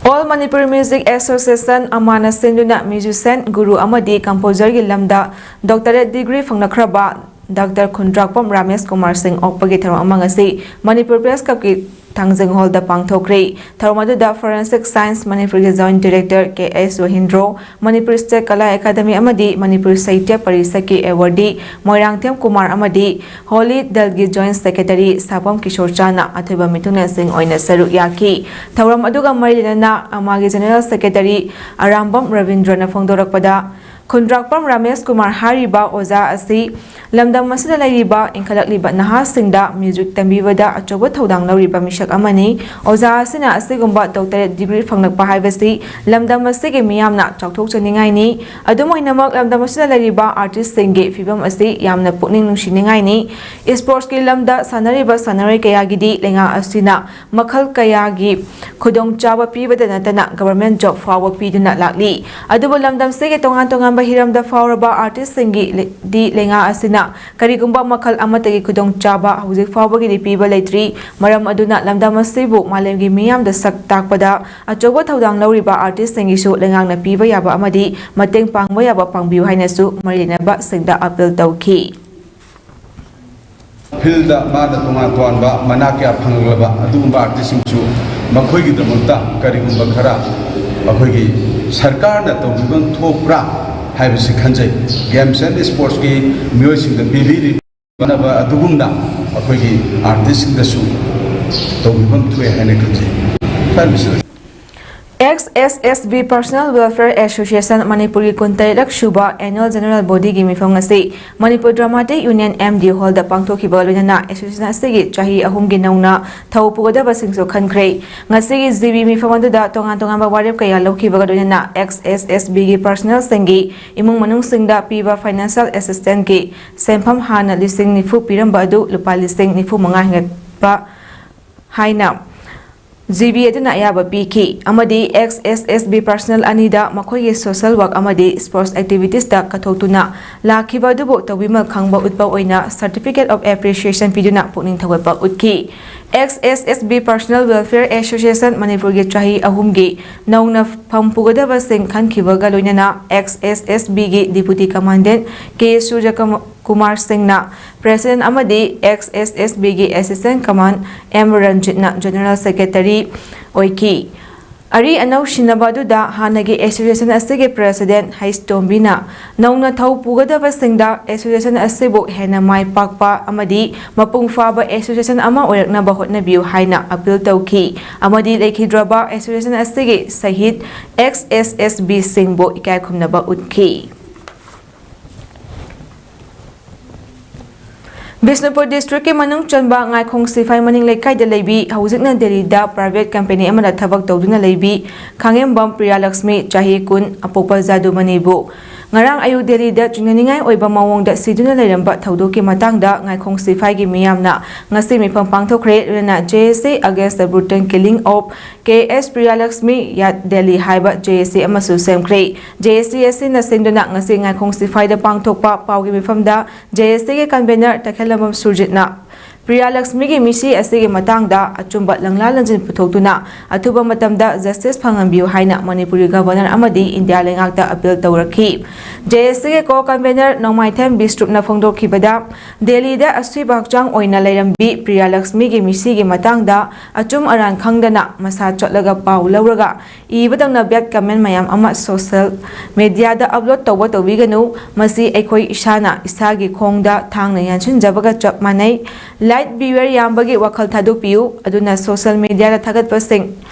All Manipur Music Association, ꯑꯃꯥꯅ ꯁꯤꯟꯗꯨꯅ musician, ꯒꯨꯔꯨ ꯑꯃꯗꯤ composerꯒꯤ ꯂꯝꯗ doctorate degree ꯐꯪꯂꯛꯈ꯭ꯔꯕ Doctor ꯈꯨꯟꯗ꯭ꯔꯥꯛꯄꯝ ꯔꯥꯃꯦꯁ ꯀꯨꯃꯥꯔ ꯁꯤꯡ ꯑꯣꯛꯄꯒꯤ ꯊꯧꯔꯝ ꯑꯃ ꯉꯁꯤ ꯃꯅꯤꯄꯨꯔ Press Clubꯀꯤ ꯊꯥꯡꯖꯤꯡ Hallꯗ ꯄꯥꯡꯊꯣꯛꯈ꯭ꯔꯦ꯫ ꯊꯧꯔꯝ ꯑꯗꯨꯗ Forensic Science ꯃꯅꯤꯄꯨꯔꯒꯤ Joint Director K S ꯔꯣꯍꯤꯟꯗ꯭ꯔꯣ, Manipur State Kala Academy ꯑꯃꯗꯤ ꯃꯅꯤꯄꯨꯔ ꯁꯥꯍꯤꯇ꯭ꯌ ꯄꯔꯤꯁꯠꯀꯤ awardee ꯃꯣꯏꯔꯥꯡꯊꯦꯝ ꯀꯨꯃꯥꯔ ꯑꯃꯗꯤ ꯍꯣꯂꯤ ꯗꯜꯒꯤ Joint Secretary ꯁꯥꯄꯝ ꯀꯤꯁꯣꯔ ꯆꯥꯅ ꯑꯊꯣꯏꯕ ꯃꯤꯊꯨꯡꯂꯦꯟꯁꯤꯡ ꯑꯣꯏꯅ ꯁꯔꯨꯛ ꯌꯥꯈꯤ꯫ ꯊꯧꯔꯝ ꯑꯗꯨꯒ ꯃꯔꯤ ꯂꯩꯅꯅ ꯑꯃꯥꯒꯤ General Secretary ꯑꯔꯥꯝꯕꯝ ꯔꯕꯤꯟꯗ꯭ꯔꯅ ꯐꯣꯡꯗꯣꯔꯛꯄꯗ, ꯈꯨꯟꯗ꯭ꯔꯥꯛꯄꯝ ꯔꯥꯃꯦꯁ ꯀꯨꯃꯥꯔ ꯍꯥꯏꯔꯤꯕ ꯑꯣꯖꯥ ꯑꯁꯤ ꯂꯝꯗꯝ ꯑꯁꯤꯗ ꯂꯩꯔꯤꯕ ꯏꯟꯈꯠꯂꯛꯂꯤꯕ ꯅꯍꯥꯁꯤꯡꯗ music ꯇꯝꯕꯤꯕꯗ ꯑꯆꯧꯕ ꯊꯧꯗꯥꯡ ꯂꯧꯔꯤꯕ ꯃꯤꯁꯛ ꯑꯃꯅꯤ꯫ ꯑꯣꯖꯥ ꯑꯁꯤꯅ ꯑꯁꯤꯒꯨꯝꯕ doctorate degree ꯐꯪꯂꯛꯄ ꯍꯥꯏꯕꯁꯤ ꯂꯝꯗꯝ ꯑꯁꯤꯒꯤ ꯃꯤꯌꯥꯝꯅ ꯆꯥꯎꯊꯣꯛꯆꯅꯤꯡꯉꯥꯏꯅꯤ꯫ ꯑꯗꯨꯝ ꯑꯣꯏꯅꯃꯛ, ꯂꯝꯗꯝ ꯑꯁꯤꯗ ꯂꯩꯔꯤꯕ artistꯁꯤꯡꯒꯤ ꯐꯤꯕꯝ ꯑꯁꯤ ꯌꯥꯝꯅ ꯄꯨꯛꯅꯤꯡ ꯅꯨꯡꯁꯤꯅꯤꯡꯉꯥꯏꯅꯤ꯫ Sportsꯀꯤ ꯂꯝꯗ ꯁꯥꯟꯅꯔꯤꯕ ꯁꯥꯟꯅꯔꯣꯏ ꯀꯌꯥꯒꯤꯗꯤ ꯂꯩꯉꯥꯛ ꯑꯁꯤꯅ ꯃꯈꯜ ꯀꯌꯥꯒꯤ ꯈꯨꯗꯣꯡꯆꯥꯕ ꯄꯤꯕꯗ ꯅꯠꯇꯅ government job ꯐꯥꯎꯕ ꯄꯤꯗꯨꯅ ꯂꯥꯛꯂꯤ꯫ ꯑꯗꯨꯕꯨ ꯂꯝꯗꯝꯁꯤꯒꯤ ꯇꯣꯉꯥꯟ ꯇꯣꯉꯥꯟꯕ ꯍꯤꯔꯝꯗ ꯐꯥꯎꯔꯕ artistꯁꯤꯡꯒꯤ ꯂꯤ-, ꯗꯤ ꯂꯩꯉꯥꯛ ꯑꯁꯤꯅ ꯀꯔꯤꯒꯨꯝꯕ ꯃꯈꯜ ꯑꯃꯠꯇꯒꯤ ꯈꯨꯗꯣꯡꯆꯥꯕ ꯍꯧꯖꯤꯛ ꯐꯥꯎꯕꯒꯤꯗꯤ ꯄꯤꯕ ꯂꯩꯇ꯭ꯔꯤ꯫ ꯃꯔꯝ ꯑꯗꯨꯅ ꯂꯝꯗꯝ ꯑꯁꯤꯕꯨ ꯃꯥꯂꯦꯝꯒꯤ ꯃꯤꯌꯥꯝꯗ ꯁꯛ ꯇꯥꯛꯄꯗ ꯑꯆꯧꯕ ꯊꯧꯗꯥꯡ ꯂꯧꯔꯤꯕ artistꯁꯤꯡꯒꯤꯁꯨ ꯂꯩꯉꯥꯛꯅ ꯄꯤꯕ ꯌꯥꯕ ꯑꯃꯗꯤ ꯃꯇꯦꯡ ꯄꯥꯡꯕ ꯌꯥꯕ ꯄꯥꯡꯕꯤꯌꯨ ꯍꯥꯏꯅꯁꯨ ꯃꯔꯤ ꯂꯩꯅꯕꯁꯤꯡꯗ appeal ꯇꯧꯈꯤ꯫ ꯐꯤꯜꯗ ꯃꯥꯅ ꯇꯣꯉꯥꯟ ꯇꯣꯉꯥꯟꯕ ꯃꯅꯥ ꯀꯌꯥ ꯐꯪꯂꯕ ꯑꯗꯨꯒꯨꯝꯕ ꯑꯥꯔꯇꯤꯁꯁꯤꯡꯁꯨ ꯃꯈꯣꯏꯒꯤꯗꯃꯛꯇ ꯀꯔꯤꯒꯨꯝꯕ ꯈꯔ ꯑꯩꯈꯣꯏꯒꯤ ꯁꯔꯀꯥꯔꯅ ꯇꯧꯕꯤꯐꯝ ꯊꯣꯛꯄ꯭ꯔꯥ ꯍꯥꯏꯕꯁꯤ ꯈꯟꯖꯩ꯫ ꯒꯦꯝꯁ ꯑꯦꯟ ꯏꯁꯄꯣꯔꯠꯁꯀꯤ ꯃꯤꯑꯣꯏꯁꯤꯡꯗ ꯄꯤꯕꯤꯔꯤꯕ ꯀꯥꯟꯅꯕ ꯑꯗꯨꯒꯨꯝꯅ ꯑꯩꯈꯣꯏꯒꯤ ꯑꯥꯔꯇꯤꯁꯁꯤꯡꯗꯁꯨ ꯇꯧꯕꯤꯐꯝ ꯊꯣꯛꯑꯦ ꯍꯥꯏꯅ ꯈꯟꯖꯩ꯫ ꯐꯔꯦ, ꯃꯤꯁꯇꯔ꯫ ꯑꯦꯛꯁ ꯑꯦꯁ ꯑꯦꯁ ꯕꯤ Personal Welfare Association ꯃꯅꯤꯄꯨꯔꯒꯤ ꯀꯨꯟꯇꯔꯦꯠꯂꯛ ꯁꯨꯕ Annual General Bodyꯒꯤ ꯃꯤꯐꯝ ꯑꯁꯤ Manipur Dramatic Union M D Hallꯗ ꯄꯥꯡꯊꯣꯛꯈꯤꯕꯒ ꯂꯣꯏꯅꯅ association ꯑꯁꯤꯒꯤ ꯆꯍꯤ ꯑꯍꯨꯝꯒꯤ ꯅꯧꯅ ꯊꯧ ꯄꯨꯒꯗꯕꯁꯤꯡꯁꯨ ꯈꯟꯈ꯭ꯔꯦ꯫ ꯉꯁꯤꯒꯤ G B ꯃꯤꯐꯝ ꯑꯗꯨꯗ ꯇꯣꯉꯥꯟ ꯇꯣꯉꯥꯟꯕ ꯋꯥꯔꯦꯞ ꯀꯌꯥ ꯂꯧꯈꯤꯕꯒ ꯂꯣꯏꯅꯅ X S S Bꯒꯤ personalꯁꯤꯡꯒꯤ ꯏꯃꯨꯡ ꯃꯅꯨꯡꯁꯤꯡꯗ ꯄꯤꯕ financial assistantꯀꯤ ꯁꯦꯟꯐꯝ ꯍꯥꯟꯅ ꯂꯤꯁꯤꯡ ꯅꯤꯐꯨ ꯄꯤꯔꯝꯕ ꯑꯗꯨ ꯂꯨꯄꯥ ꯂꯤꯁꯤꯡ ꯅꯤꯐꯨ ꯃꯉꯥ ꯍꯦꯟꯒꯠꯄ ꯍꯥꯏꯅ G B ꯑꯗꯨꯅ ꯑꯌꯥꯕ ꯄꯤꯈꯤ ꯑꯃꯗꯤ X S S B personnel ꯑꯅꯤꯗ ꯃꯈꯣꯏꯒꯤ social work ꯑꯃꯗꯤ sports activitiesꯇ ꯀꯠꯊꯣꯛꯇꯨꯅ ꯂꯥꯛꯈꯤꯕ ꯑꯗꯨꯕꯨ ꯇꯧꯕꯤꯃꯜ ꯈꯪꯕ ꯎꯠꯄ ꯑꯣꯏꯅ Certificate of Appreciation ꯄꯤꯗꯨꯅ ꯄꯨꯛꯅꯤꯡ ꯊꯧꯒꯠꯄ ꯎꯠꯈꯤ꯫ X S S B Personal Welfare Association ꯃꯅꯤꯄꯨꯔꯒꯤ ꯆꯍꯤ ꯑꯍꯨꯝꯒꯤ ꯅꯧꯅ ꯐꯝ ꯄꯨꯒꯗꯕꯁꯤꯡ ꯈꯟꯈꯤꯕꯒ ꯂꯣꯏꯅꯅ X S S Bꯒꯤ Deputy Commandant K ꯁꯨꯔꯖꯀꯨꯃꯥꯔ ꯁꯤꯡꯅ President ꯑꯃꯗꯤ X S S Bꯒꯤ Assistant Command M ꯔꯟꯖꯤꯠꯅ General Secretary ꯑꯣꯏꯈꯤ꯫ ꯑꯔꯤ ꯑꯅꯧ ꯁꯤꯟꯅꯕ ꯑꯗꯨꯗ ꯍꯥꯟꯅꯒꯤ association ꯑꯁꯤꯒꯤ President ꯍꯩꯁ ꯇꯣꯝꯕꯤꯅ ꯅꯧꯅ ꯊꯧ ꯄꯨꯒꯗꯕꯁꯤꯡꯗ association ꯑꯁꯤꯕꯨ ꯍꯦꯟꯅ ꯃꯥꯏ ꯄꯥꯛꯄ ꯑꯃꯗꯤ ꯃꯄꯨꯡ ꯐꯥꯕ association ꯑꯃ ꯑꯣꯏꯔꯛꯅꯕ ꯍꯣꯠꯅꯕꯤꯌꯨ ꯍꯥꯏꯅ appeal ꯇꯧꯈꯤ ꯑꯃꯗꯤ ꯂꯩꯈꯤꯗ꯭ꯔꯕ association ꯑꯁꯤꯒꯤ ꯁꯍꯤꯗ X S S Bꯁꯤꯡꯕꯨ ꯏꯀꯥꯏ ꯈꯨꯝꯅꯕ ꯎꯠꯈꯤ꯫ ꯕꯤꯁꯅꯨꯄꯨꯔ districtꯀꯤ ꯃꯅꯨꯡ ꯆꯟꯕ ꯉꯥꯏꯈꯣꯡ ꯁꯤꯐꯥꯏ ꯃꯅꯤꯡ ꯂꯩꯀꯥꯏꯗ ꯂꯩꯕꯤ, ꯍꯧꯖꯤꯛꯅ ꯗꯦꯜꯂꯤꯗ private company ꯑꯃꯗ ꯊꯕꯛ ꯇꯧꯗꯨꯅ ꯂꯩꯕꯤ ꯈꯥꯉꯦꯝꯕꯝ ꯄ꯭ꯔꯤꯌꯥꯂꯛꯁꯃꯤ, ꯆꯍꯤ ꯀꯨꯟ, ꯑꯄꯣꯛꯄ ꯖꯥꯗꯨꯃꯅꯤꯕꯨ ꯉꯔꯥꯡ ꯑꯌꯨꯛ ꯗꯦꯜꯂꯤꯗ ꯆꯤꯡꯅꯅꯤꯡꯉꯥꯏ ꯑꯣꯏꯕ ꯃꯑꯣꯡꯗ ꯁꯤꯗꯨꯅ ꯂꯩꯔꯝꯕ ꯊꯧꯗꯣꯛꯀꯤ ꯃꯇꯥꯡꯗ ꯉꯥꯏꯈꯣꯡ ꯁꯤꯐꯥꯏꯒꯤ ꯃꯤꯌꯥꯝꯅ ꯉꯁꯤ ꯃꯤꯐꯝ ꯄꯥꯡꯊꯣꯛꯈ꯭ꯔꯦ꯫ ꯂꯣꯏꯅꯅ J S A Against the Brutal Killing of K S Priyalakshmi at Delhi ꯍꯥꯏꯕ J S A ꯑꯃꯁꯨ ꯁꯦꯝꯈ꯭ꯔꯦ꯫ J S A ꯑꯁꯤꯅ ꯁꯤꯟꯗꯨꯅ ꯉꯁꯤ ꯉꯥꯏꯈꯣꯡ ꯁꯤꯐꯥꯏꯗ ꯄꯥꯡꯊꯣꯛꯄ ꯄꯥꯎꯒꯤ ꯃꯤꯐꯝꯗ J S Aꯒꯤ convener ꯇꯈꯦꯜꯂꯝꯕꯝ ꯁꯨꯔꯖꯤꯠꯅ ꯄ꯭ꯔꯤꯌꯥ ꯂꯛꯁꯃꯤꯒꯤ ꯃꯤꯁꯤ ꯑꯁꯤꯒꯤ ꯃꯇꯥꯡꯗ ꯑꯆꯨꯝꯕ ꯂꯪꯂꯥ ꯂꯪꯖꯤꯟ ꯄꯨꯊꯣꯛꯇꯨꯅ ꯑꯊꯨꯕ ꯃꯇꯝꯗ ꯖꯁꯇꯤꯁ ꯐꯪꯍꯟꯕꯤꯌꯨ ꯍꯥꯏꯅ ꯃꯅꯤꯄꯨꯔꯒꯤ ꯒꯚꯔꯅꯔ ꯑꯃꯗꯤ ꯏꯟꯗꯤꯌꯥ ꯂꯩꯉꯥꯛꯇ ꯑꯄꯤꯜ ꯇꯧꯔꯛꯈꯤ꯫ ꯖꯦ ꯑꯦꯁ ꯁꯤꯒꯤ ꯀꯣ ꯀꯟꯚꯦꯅꯔ ꯅꯣꯡꯃꯥꯏꯊꯦꯝ ꯕꯤꯁꯇ꯭ꯔꯨꯞꯅ ꯐꯣꯡꯗꯣꯛꯈꯤꯕꯗ, ꯗꯦꯜꯂꯤꯗ ꯑꯁꯣꯏꯕ ꯍꯛꯆꯥꯡ ꯑꯣꯏꯅ ꯂꯩꯔꯝꯕꯤ ꯄ꯭ꯔꯤꯌꯥ ꯂꯛꯁꯃꯤꯒꯤ ꯃꯤꯁꯤꯒꯤ ꯃꯇꯥꯡꯗ ꯑꯆꯨꯝ ꯑꯔꯥꯟ ꯈꯪꯗꯅ ꯃꯁꯥ ꯆꯣꯠꯂꯒ ꯄꯥꯎ ꯂꯧꯔꯒ ꯏꯕꯗꯧꯅ ꯕꯦꯗ ꯀꯃꯦꯟ ꯃꯌꯥꯝ ꯑꯃ ꯁꯣꯁꯦꯜ ꯃꯦꯗꯤꯌꯥꯗ ꯑꯞꯂꯣꯗ ꯇꯧꯕ ꯇꯧꯕꯤꯒꯅꯨ꯫ ꯃꯁꯤ ꯑꯩꯈꯣꯏ ꯏꯁꯥꯅ ꯏꯁꯥꯒꯤ ꯈꯣꯡꯗ ꯊꯥꯡꯅ ꯌꯥꯟꯁꯤꯟꯖꯕꯒ ꯆꯞ ꯃꯥꯟꯅꯩ꯫ ꯂꯥꯏꯠ ꯕꯤꯌꯔ ꯌꯥꯝꯕꯒꯤ ꯋꯥꯈꯜ ꯊꯥꯗꯣꯛꯄꯤꯌꯨ, ꯑꯗꯨꯅ ꯁꯣꯁꯦꯜ ꯃꯦꯗꯤꯌꯥꯗ ꯊꯥꯒꯠꯄꯁꯤꯡ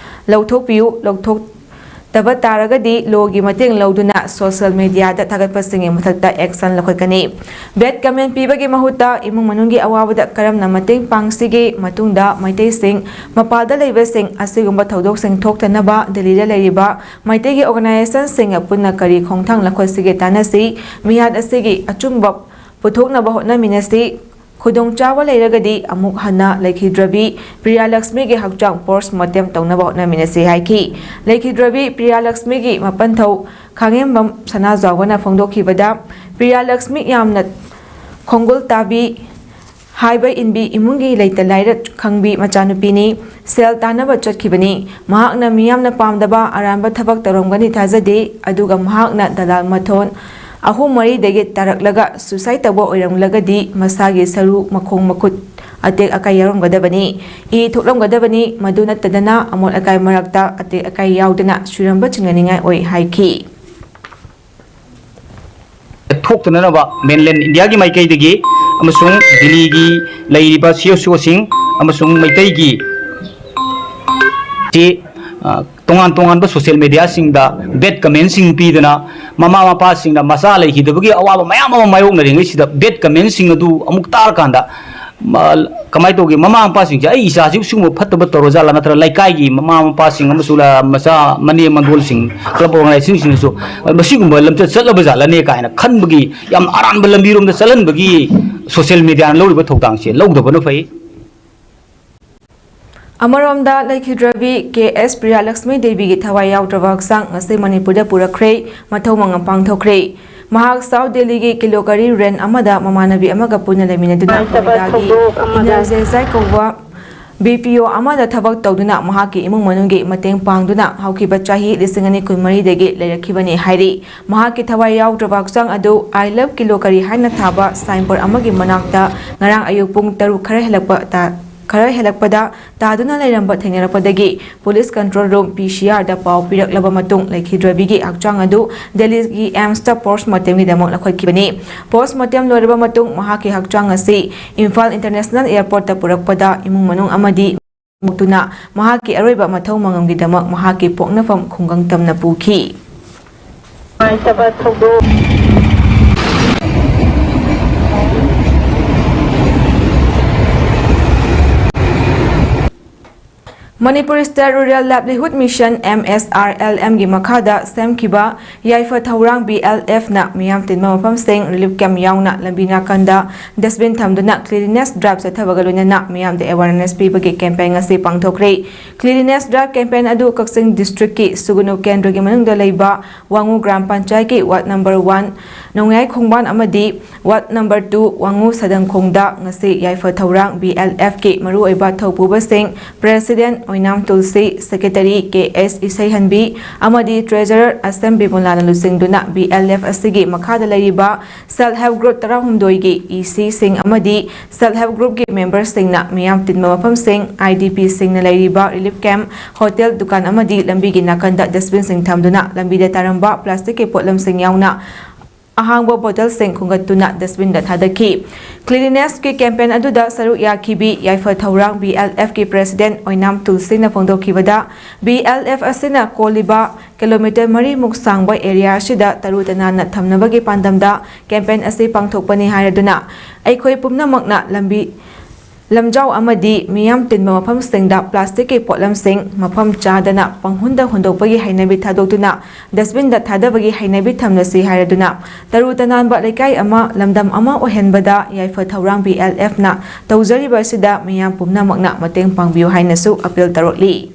ꯂꯧꯊꯣꯛꯄꯤꯌꯨ꯫ ꯂꯧꯊꯣꯛꯇꯕ ꯇꯥꯔꯒꯗꯤ ꯂꯣꯒꯤ ꯃꯇꯦꯡ ꯂꯧꯗꯨꯅ ꯁꯣꯁꯦꯜ ꯃꯦꯗꯤꯌꯥꯗ ꯊꯥꯒꯠꯄꯁꯤꯡꯒꯤ ꯃꯊꯛꯇ ꯑꯦꯛꯁꯟ ꯂꯧꯈꯠꯀꯅꯤ꯫ ꯕꯦꯗ ꯀꯃꯦꯟ ꯄꯤꯕꯒꯤ ꯃꯍꯨꯠꯇ ꯏꯃꯨꯡ ꯃꯅꯨꯡꯒꯤ ꯑꯋꯥꯕꯗ ꯀꯔꯝꯅ ꯃꯇꯦꯡ ꯄꯥꯡꯁꯤꯒꯦ? ꯃꯇꯨꯡꯗ ꯃꯩꯇꯩꯁꯤꯡ ꯃꯄꯥꯜꯗ ꯂꯩꯕꯁꯤꯡ ꯑꯁꯤꯒꯨꯝꯕ ꯊꯧꯗꯣꯛꯁꯤꯡ ꯊꯣꯛꯇꯅꯕ ꯗꯦꯜꯂꯤꯗ ꯂꯩꯔꯤꯕ ꯃꯩꯇꯩꯒꯤ ꯑꯣꯔꯒꯅꯥꯏꯖꯦꯁꯟꯁꯤꯡꯒ ꯄꯨꯟꯅ ꯀꯔꯤ ꯈꯣꯡꯊꯥꯡ ꯂꯧꯈꯠꯁꯤꯒꯦ ꯇꯥꯟꯅꯁꯤ꯫ ꯃꯤꯍꯥꯠ ꯑꯁꯤꯒꯤ ꯑꯆꯨꯝꯕ ꯄꯨꯊꯣꯛꯅꯕ ꯍꯣꯠꯅꯃꯤꯟꯅꯁꯤ꯫ ꯈꯨꯗꯣꯡꯆꯥꯕ ꯂꯩꯔꯒꯗꯤ ꯑꯃꯨꯛ ꯍꯟꯅ ꯂꯩꯈꯤꯗ꯭ꯔꯕꯤ ꯄ꯭ꯔꯤꯌꯥ ꯂꯛꯁꯃꯤꯒꯤ ꯍꯛꯆꯥꯡ ꯄꯣꯁꯃꯣꯔꯇꯦꯝ ꯇꯧꯅꯕ ꯍꯣꯠꯅꯃꯤꯟꯅꯁꯤ ꯍꯥꯏꯈꯤ꯫ ꯂꯩꯈꯤꯗ꯭ꯔꯕꯤ ꯄ꯭ꯔꯤꯌꯥ ꯂꯛꯁꯃꯤꯒꯤ ꯃꯄꯟꯊꯧ ꯈꯥꯉꯦꯝꯕꯝ ꯁꯅꯥꯖꯥꯎꯕꯅ ꯐꯣꯡꯗꯣꯛꯈꯤꯕꯗ, ꯄ꯭ꯔꯤꯌꯥ ꯂꯛꯁꯃꯤ ꯌꯥꯝꯅ ꯈꯣꯡꯒꯨꯜ ꯇꯥꯕꯤ, ꯍꯥꯏꯕ ꯏꯟꯕꯤ ꯏꯃꯨꯡꯒꯤ ꯂꯩꯇ ꯂꯥꯏꯔ ꯈꯪꯕꯤ ꯃꯆꯥꯅꯨꯄꯤꯅꯤ꯫ ꯁꯦꯜ ꯇꯥꯟꯅꯕ ꯆꯠꯈꯤꯕꯅꯤ꯫ ꯃꯍꯥꯛꯅ ꯃꯤꯌꯥꯝꯅ ꯄꯥꯝꯗꯕ ꯑꯔꯥꯟꯕ ꯊꯕꯛ ꯇꯧꯔꯝꯒꯅꯤ ꯊꯥꯖꯗꯦ꯫ ꯑꯗꯨꯒ ꯃꯍꯥꯛꯅ ꯗꯂꯥꯜ ꯃꯊꯣꯟ ꯑꯍꯨꯝ ꯃꯔꯤꯗꯒꯤ ꯇꯥꯔꯛꯂꯒ ꯁꯨꯁꯥꯏꯗ ꯇꯧꯕ ꯑꯣꯏꯔꯝꯂꯒꯗꯤ ꯃꯁꯥꯒꯤ ꯁꯔꯨ, ꯃꯈꯣꯡ ꯃꯈꯨꯠ ꯑꯇꯦꯛ ꯑꯀꯥꯏ ꯌꯥꯎꯔꯝꯒꯗꯕꯅꯤ꯫ ꯏ ꯊꯣꯛꯂꯝꯒꯗꯕꯅꯤ꯫ ꯃꯗꯨ ꯅꯠꯇꯗꯅ ꯑꯃꯣꯠ ꯑꯀꯥꯏ ꯃꯔꯛꯇ ꯑꯇꯦꯛ ꯑꯀꯥꯏ ꯌꯥꯎꯗꯅ ꯁꯤꯔꯝꯕ ꯆꯤꯡꯅꯅꯤꯡꯉꯥꯏ ꯑꯣꯏ ꯍꯥꯏꯈꯤ꯫ ꯊꯣꯛꯇꯅꯅꯕ ꯃꯦꯟꯂꯦꯟ ꯏꯟꯗꯤꯌꯥꯒꯤ ꯃꯥꯏꯀꯩꯗꯒꯤ ꯑꯃꯁꯨꯡ ꯗꯤꯜꯂꯤꯒꯤ ꯂꯩꯔꯤꯕ ꯁꯤ ꯑꯦꯁ ꯑꯣꯁꯤꯡ ꯑꯃꯁꯨꯡ ꯃꯩꯇꯩꯒꯤ ꯆꯦ, ꯑ, ꯇꯣꯉꯥꯟ ꯇꯣꯉꯥꯟꯕ ꯁꯣꯁꯤꯌꯦꯜ ꯃꯦꯗꯤꯌꯥꯁꯤꯡꯗ ꯕꯦꯗ ꯀꯃꯦꯟꯁꯤꯡ ꯄꯤꯗꯅ ꯃꯃꯥ ꯃꯄꯥꯁꯤꯡꯅ ꯃꯆꯥ ꯂꯩꯈꯤꯗꯕꯒꯤ ꯑꯋꯥꯕ ꯃꯌꯥꯝ ꯑꯃ ꯃꯥꯌꯣꯛꯅꯔꯤꯉꯩꯁꯤꯗ ꯕꯦꯗ ꯀꯃꯦꯟꯁꯤꯡ ꯑꯗꯨ ꯑꯃꯨꯛ ꯇꯥꯔꯀꯥꯟꯗ ꯃ-, ꯀꯃꯥꯏꯅ ꯇꯧꯒꯦ, ꯃꯃꯥ ꯃꯄꯥꯁꯤꯡꯁꯦ ꯑꯩ ꯏꯆꯥꯁꯤꯕꯨ ꯁꯤꯒꯨꯝꯕ ꯐꯠꯇꯕ ꯇꯧꯔꯖꯥꯠꯂꯥ, ꯅꯠꯇ꯭ꯔꯒ ꯂꯩꯀꯥꯏꯒꯤ ꯃꯃꯥ ꯃꯄꯥꯁꯤꯡ ꯑꯃꯁꯨ ꯂ-, ꯃꯆꯥ ꯃꯅꯦꯝ ꯃꯗꯣꯜꯁꯤꯡ, ꯀ꯭ꯂꯕ ꯑꯣꯔꯒꯅꯥꯏꯖꯦꯁꯟꯁꯤꯡꯅꯁꯨ ꯃꯁꯤꯒꯨꯝꯕ ꯂꯝꯆꯠ ꯆꯠꯂꯕ ꯖꯥꯠꯂꯅꯦ ꯀꯥꯏꯅ ꯈꯟꯕꯒꯤ ꯌꯥꯝ ꯑꯔꯥꯟꯕ ꯂꯝꯕꯤꯔꯣꯝꯗ ꯆꯠꯍꯟꯕꯒꯤ ꯁꯣꯁꯤꯌꯦꯜ ꯃꯦꯗꯤꯌꯥꯅ ꯂꯧꯔꯤꯕ ꯊꯧꯗꯥꯡꯁꯦ ꯂꯧꯗꯕꯅ ꯐꯩ꯫ ꯑꯃꯔꯣꯝꯗ ꯂꯩꯈꯤꯗ꯭ꯔꯕꯤ ꯀꯦ ꯑꯦꯁ ꯄ꯭ꯔꯤꯌꯥꯂꯛꯁꯃꯤ ꯗꯦꯕꯤꯒꯤ ꯊꯋꯥꯏ ꯌꯥꯎꯗ꯭ꯔꯕ ꯍꯛꯆꯥꯡ ꯉꯁꯤ ꯃꯅꯤꯄꯨꯔꯗ ꯄꯨꯔꯛꯈ꯭ꯔꯦ, ꯃꯊꯧ ꯃꯉꯝ ꯄꯥꯡꯊꯣꯛꯈ꯭ꯔꯦ꯫ ꯃꯍꯥꯛ ꯁꯥꯎꯊ ꯗꯦꯜꯂꯤꯒꯤ ꯀꯤꯂꯣꯀꯔꯤ ꯔꯦꯟ ꯑꯃꯗ ꯃꯃꯥꯟꯅꯕꯤ ꯑꯃꯒ ꯄꯨꯟꯅ ꯂꯩꯃꯤꯟꯅꯗꯨꯅ ꯅꯨꯡꯉꯥꯏꯇꯕ ꯅꯣꯏꯗꯥꯒꯤ ꯊꯧꯗꯣꯛ ꯑꯃꯗ ꯏꯅꯔꯖꯦꯖꯥꯏ ꯀꯧꯕ ꯕꯤ ꯄꯤ ꯑꯣ ꯑꯃꯗ ꯊꯕꯛ ꯇꯧꯗꯨꯅ ꯃꯍꯥꯛꯀꯤ ꯏꯃꯨꯡ ꯃꯅꯨꯡꯒꯤ ꯃꯇꯦꯡ ꯄꯥꯡꯗꯨꯅ ꯍꯧꯈꯤꯕ ꯆꯍꯤ ꯂꯤꯁꯤꯡ ꯑꯅꯤ ꯀꯨꯟꯃꯔꯤꯗꯒꯤ ꯂꯩꯔꯛꯈꯤꯕꯅꯤ ꯍꯥꯏꯔꯤ꯫ ꯃꯍꯥꯛꯀꯤ ꯊꯋꯥꯏ ꯌꯥꯎꯗ꯭ꯔꯕ ꯍꯛꯆꯥꯡ ꯑꯗꯨ "I love ꯀꯤꯂꯣꯀꯔꯤ" ꯍꯥꯏꯅ ꯊꯥꯕ ꯁꯥꯏꯟꯕꯣꯔꯗ ꯑꯃꯒꯤ ꯃꯅꯥꯛꯇ ꯉꯔꯥꯡ ꯑꯌꯨꯛ ꯄꯨꯡ ꯇꯔꯨꯛ ꯈꯔ ꯍꯦꯜꯂꯛꯄ ꯈꯔ ꯍꯦꯜꯂꯛꯄꯗ ꯇꯥꯗꯨꯅ ꯂꯩꯔꯝꯕ ꯊꯦꯡꯅꯔꯛꯄꯗꯒꯤ ꯄꯨꯂꯤꯁ ꯀꯟꯇ꯭ꯔꯣꯜ ꯔꯨꯝ, ꯄꯤ ꯁꯤ ꯑꯥꯔꯗ ꯄꯥꯎ ꯄꯤꯔꯛꯂꯕ ꯃꯇꯨꯡ ꯂꯩꯈꯤꯗ꯭ꯔꯕꯤꯒꯤ ꯍꯛꯆꯥꯡ ꯑꯗꯨ ꯗꯦꯜꯂꯤꯒꯤ ꯑꯦꯝꯁꯇ ꯄꯣꯁꯃꯣꯔꯇꯦꯝꯒꯤꯗꯃꯛ ꯂꯧꯈꯠꯈꯤꯕꯅꯤ꯫ ꯄꯣꯁꯃꯣꯔꯇꯦꯝ ꯂꯣꯏꯔꯕ ꯃꯇꯨꯡ ꯃꯍꯥꯛꯀꯤ ꯍꯛꯆꯥꯡ ꯑꯁꯤ ꯏꯝꯐꯥꯜ ꯏꯟꯇꯔꯅꯦꯁꯅꯦꯜ ꯑꯦꯌꯔꯄꯣꯔꯠꯇ ꯄꯨꯔꯛꯄꯗ ꯏꯃꯨꯡ ꯃꯅꯨꯡ ꯑꯃꯗꯤ ꯃꯨꯛꯇꯨꯅ ꯃꯍꯥꯛꯀꯤ ꯑꯔꯣꯏꯕ ꯃꯊꯧ ꯃꯉꯝꯒꯤꯗꯃꯛ ꯃꯍꯥꯛꯀꯤ ꯄꯣꯛꯅꯐꯝ ꯈꯨꯡꯒꯪ ꯇꯝꯅ ꯄꯨꯈꯤ꯫ ꯅꯨꯡꯉꯥꯏꯇꯕ ꯊꯧꯗꯣꯛ꯫ ꯃꯅꯤꯄꯨꯔ ꯁ꯭ꯇꯦꯠ ꯔꯨꯔꯦꯜ ꯂꯥꯏꯚꯂꯤꯍꯨꯗ mission, M S R L ꯑꯦꯝꯒꯤ ꯃꯈꯥꯗ ꯁꯦꯝꯈꯤꯕ ꯌꯥꯏꯐ ꯊꯧꯔꯥꯡ, ꯕꯤ ꯑꯦꯜ ꯑꯦꯐꯅ ꯃꯤꯌꯥꯝ ꯇꯤꯟꯕ ꯃꯐꯝꯁꯤꯡ, ꯔꯤꯂꯤꯐ ꯀꯦꯝꯞ ꯌꯥꯎꯅ ꯂꯝꯕꯤ ꯅꯥꯀꯟꯗ ꯗꯁꯕꯤꯟ ꯊꯝꯗꯨꯅ ꯀ꯭ꯂꯤꯅꯤꯅꯦꯁ ꯗ꯭ꯔꯥꯏꯚ ꯆꯠꯊꯕꯒ ꯂꯣꯏꯅꯅ ꯃꯤꯌꯥꯝꯗ ꯑꯦꯋꯥꯔꯅꯦꯁ ꯄꯤꯕꯒꯤ ꯀꯦꯝꯄꯦꯟ ꯑꯁꯤ ꯄꯥꯡꯊꯣꯛꯈ꯭ꯔꯦ꯫ ꯀ꯭ꯂꯤꯅꯤꯅꯦꯁ ꯗ꯭ꯔꯥꯏꯚ ꯀꯦꯝꯄꯦꯟ ꯑꯗꯨ ꯀꯛꯆꯤꯡ ꯗꯤꯁꯇ꯭ꯔꯤꯛꯀꯤ ꯁꯨꯒꯨꯅꯨ ꯀꯦꯟꯗ꯭ꯔꯒꯤ ꯃꯅꯨꯡꯗ ꯂꯩꯕ ꯋꯥꯉꯨ ꯒ꯭ꯔꯥꯝ ꯄꯟꯆꯥꯌꯠꯀꯤ ꯋꯥꯔꯗ ꯅꯝꯕꯔ ꯋꯥꯟ ꯅꯣꯡꯌꯥꯏ ꯈꯣꯡꯕꯥꯟ ꯑꯃꯗꯤ ꯋꯥꯔꯗ ꯅꯝꯕꯔ ꯇꯨ ꯋꯥꯉꯨ ꯁꯗꯪꯈꯣꯡꯗ ꯉꯁꯤ ꯌꯥꯏꯐ ꯊꯧꯔꯥꯡ, ꯕꯤ ꯑꯦꯜ ꯑꯦꯐꯀꯤ ꯃꯔꯨꯑꯣꯏꯕ ꯊꯧꯄꯨꯕꯁꯤꯡ, ꯄ꯭ꯔꯦꯁꯤꯗꯦꯟꯠ ꯑꯣꯏꯅꯥꯝ ꯇꯨꯜꯁꯤ, ꯁꯦꯀ꯭ꯔꯦꯇꯔꯤ ꯀꯦ ꯑꯦꯁ ꯏꯁꯩꯍꯟꯕꯤ ꯑꯃꯗꯤ ꯇ꯭ꯔꯦꯖꯔꯔ ꯑꯁꯦꯝ ꯕꯤꯃꯣꯂꯥꯅ ꯂꯨꯆꯤꯡꯗꯨꯅ ꯕꯤ ꯑꯦꯜ ꯑꯦꯐ ꯑꯁꯤꯒꯤ ꯃꯈꯥꯗ ꯂꯩꯔꯤꯕ ꯁꯦꯜꯐ ꯍꯦꯜꯞ ꯒ꯭ꯔꯨꯞ ꯇꯔꯥꯍꯨꯝꯗꯣꯏꯒꯤ ꯏ ꯁꯤꯁꯤꯡ ꯑꯃꯗꯤ ꯁꯦꯜꯐ ꯍꯦꯜꯞ ꯒ꯭ꯔꯨꯞꯀꯤ ꯃꯦꯝꯕꯔꯁꯤꯡꯅ ꯃꯤꯌꯥꯝ ꯇꯤꯟꯕ ꯃꯐꯝꯁꯤꯡ, ꯑꯥꯏ ꯗꯤ ꯄꯤꯁꯤꯡꯅ ꯂꯩꯔꯤꯕ ꯔꯤꯂꯤꯐ ꯀꯦꯝꯞ, ꯍꯣꯇꯦꯜ, ꯗꯨꯀꯥꯟ ꯑꯃꯗꯤ ꯂꯝꯕꯤꯒꯤ ꯅꯥꯀꯟꯗ ꯗꯁꯕꯤꯟꯁꯤꯡ ꯊꯝꯗꯨꯅ ꯂꯝꯕꯤꯗ ꯇꯥꯔꯝꯕ ꯄ꯭ꯂꯥꯁꯇꯤꯛꯀꯤ ꯄꯣꯠꯂꯝꯁꯤꯡ ꯌꯥꯎꯅ ꯑꯍꯥꯡꯕ ꯕꯣꯇꯜꯁꯤꯡ ꯈꯨꯟꯒꯠꯇꯨꯅ ꯗꯁꯕꯤꯟꯗ ꯊꯥꯗꯈꯤ꯫ ꯀ꯭ꯂꯤꯅꯤꯅꯦꯁꯀꯤ ꯀꯦꯝꯄꯦꯟ ꯑꯗꯨꯗ ꯁꯔꯨꯛ ꯌꯥꯈꯤꯕꯤ ꯌꯥꯏꯐ ꯊꯧꯔꯥꯡ ꯕꯤ ꯑꯦꯜ ꯑꯦꯐꯀꯤ ꯄ꯭ꯔꯦꯁꯤꯗꯦꯟꯠ ꯑꯣꯏꯅꯥꯝ ꯇꯨꯜꯁꯤꯅ ꯐꯣꯡꯗꯣꯛꯈꯤꯕꯗ, ꯕꯤ ꯑꯦꯜ ꯑꯦꯐ ꯑꯁꯤꯅ ꯀꯣꯜꯂꯤꯕ ꯀꯤꯂꯣꯃꯤꯇꯔ ꯃꯔꯤꯃꯨꯛ ꯁꯥꯡꯕ ꯑꯦꯔꯤꯌꯥ ꯑꯁꯤꯗ ꯇꯔꯨ ꯇꯅꯥꯟꯅ ꯊꯝꯅꯕꯒꯤ ꯄꯥꯟꯗꯝꯗ ꯀꯦꯝꯄꯦꯟ ꯑꯁꯤ ꯄꯥꯡꯊꯣꯛꯄꯅꯤ ꯍꯥꯏꯔꯗꯨꯅ, ꯑꯩꯈꯣꯏ ꯄꯨꯝꯅꯃꯛꯅ ꯂꯝꯕꯤ, ꯂꯝꯖꯥꯎ ꯑꯃꯗꯤ ꯃꯤꯌꯥꯝ ꯇꯤꯟꯕ ꯃꯐꯝꯁꯤꯡꯗ ꯄ꯭ꯂꯥꯁꯇꯤꯛꯀꯤ ꯄꯣꯠꯂꯝꯁꯤꯡ ꯃꯐꯝ ꯆꯥꯗꯅ ꯄꯪꯍꯨꯟꯗ ꯍꯨꯟꯗꯣꯛꯄꯒꯤ ꯍꯩꯅꯕꯤ ꯊꯥꯗꯣꯛꯇꯨꯅ ꯗꯁꯕꯤꯟꯗ ꯊꯥꯗꯕꯒꯤ ꯍꯩꯅꯕꯤ ꯊꯝꯂꯁꯤ ꯍꯥꯏꯔꯗꯨꯅ, ꯇꯔꯨ ꯇꯅꯥꯟꯕ ꯂꯩꯀꯥꯏ ꯑꯃ, ꯂꯝꯗꯝ ꯑꯃ ꯑꯣꯏꯍꯟꯕꯗ ꯌꯥꯏꯐ ꯊꯧꯔꯥꯡ ꯕꯤ ꯑꯦꯜ ꯑꯦꯐꯅ ꯇꯧꯖꯔꯤꯕ ꯑꯁꯤꯗ ꯃꯤꯌꯥꯝ ꯄꯨꯝꯅꯃꯛꯅ ꯃꯇꯦꯡ ꯄꯥꯡꯕꯤꯌꯨ ꯍꯥꯏꯅꯁꯨ appeal ꯇꯧꯔꯛꯂꯤ꯫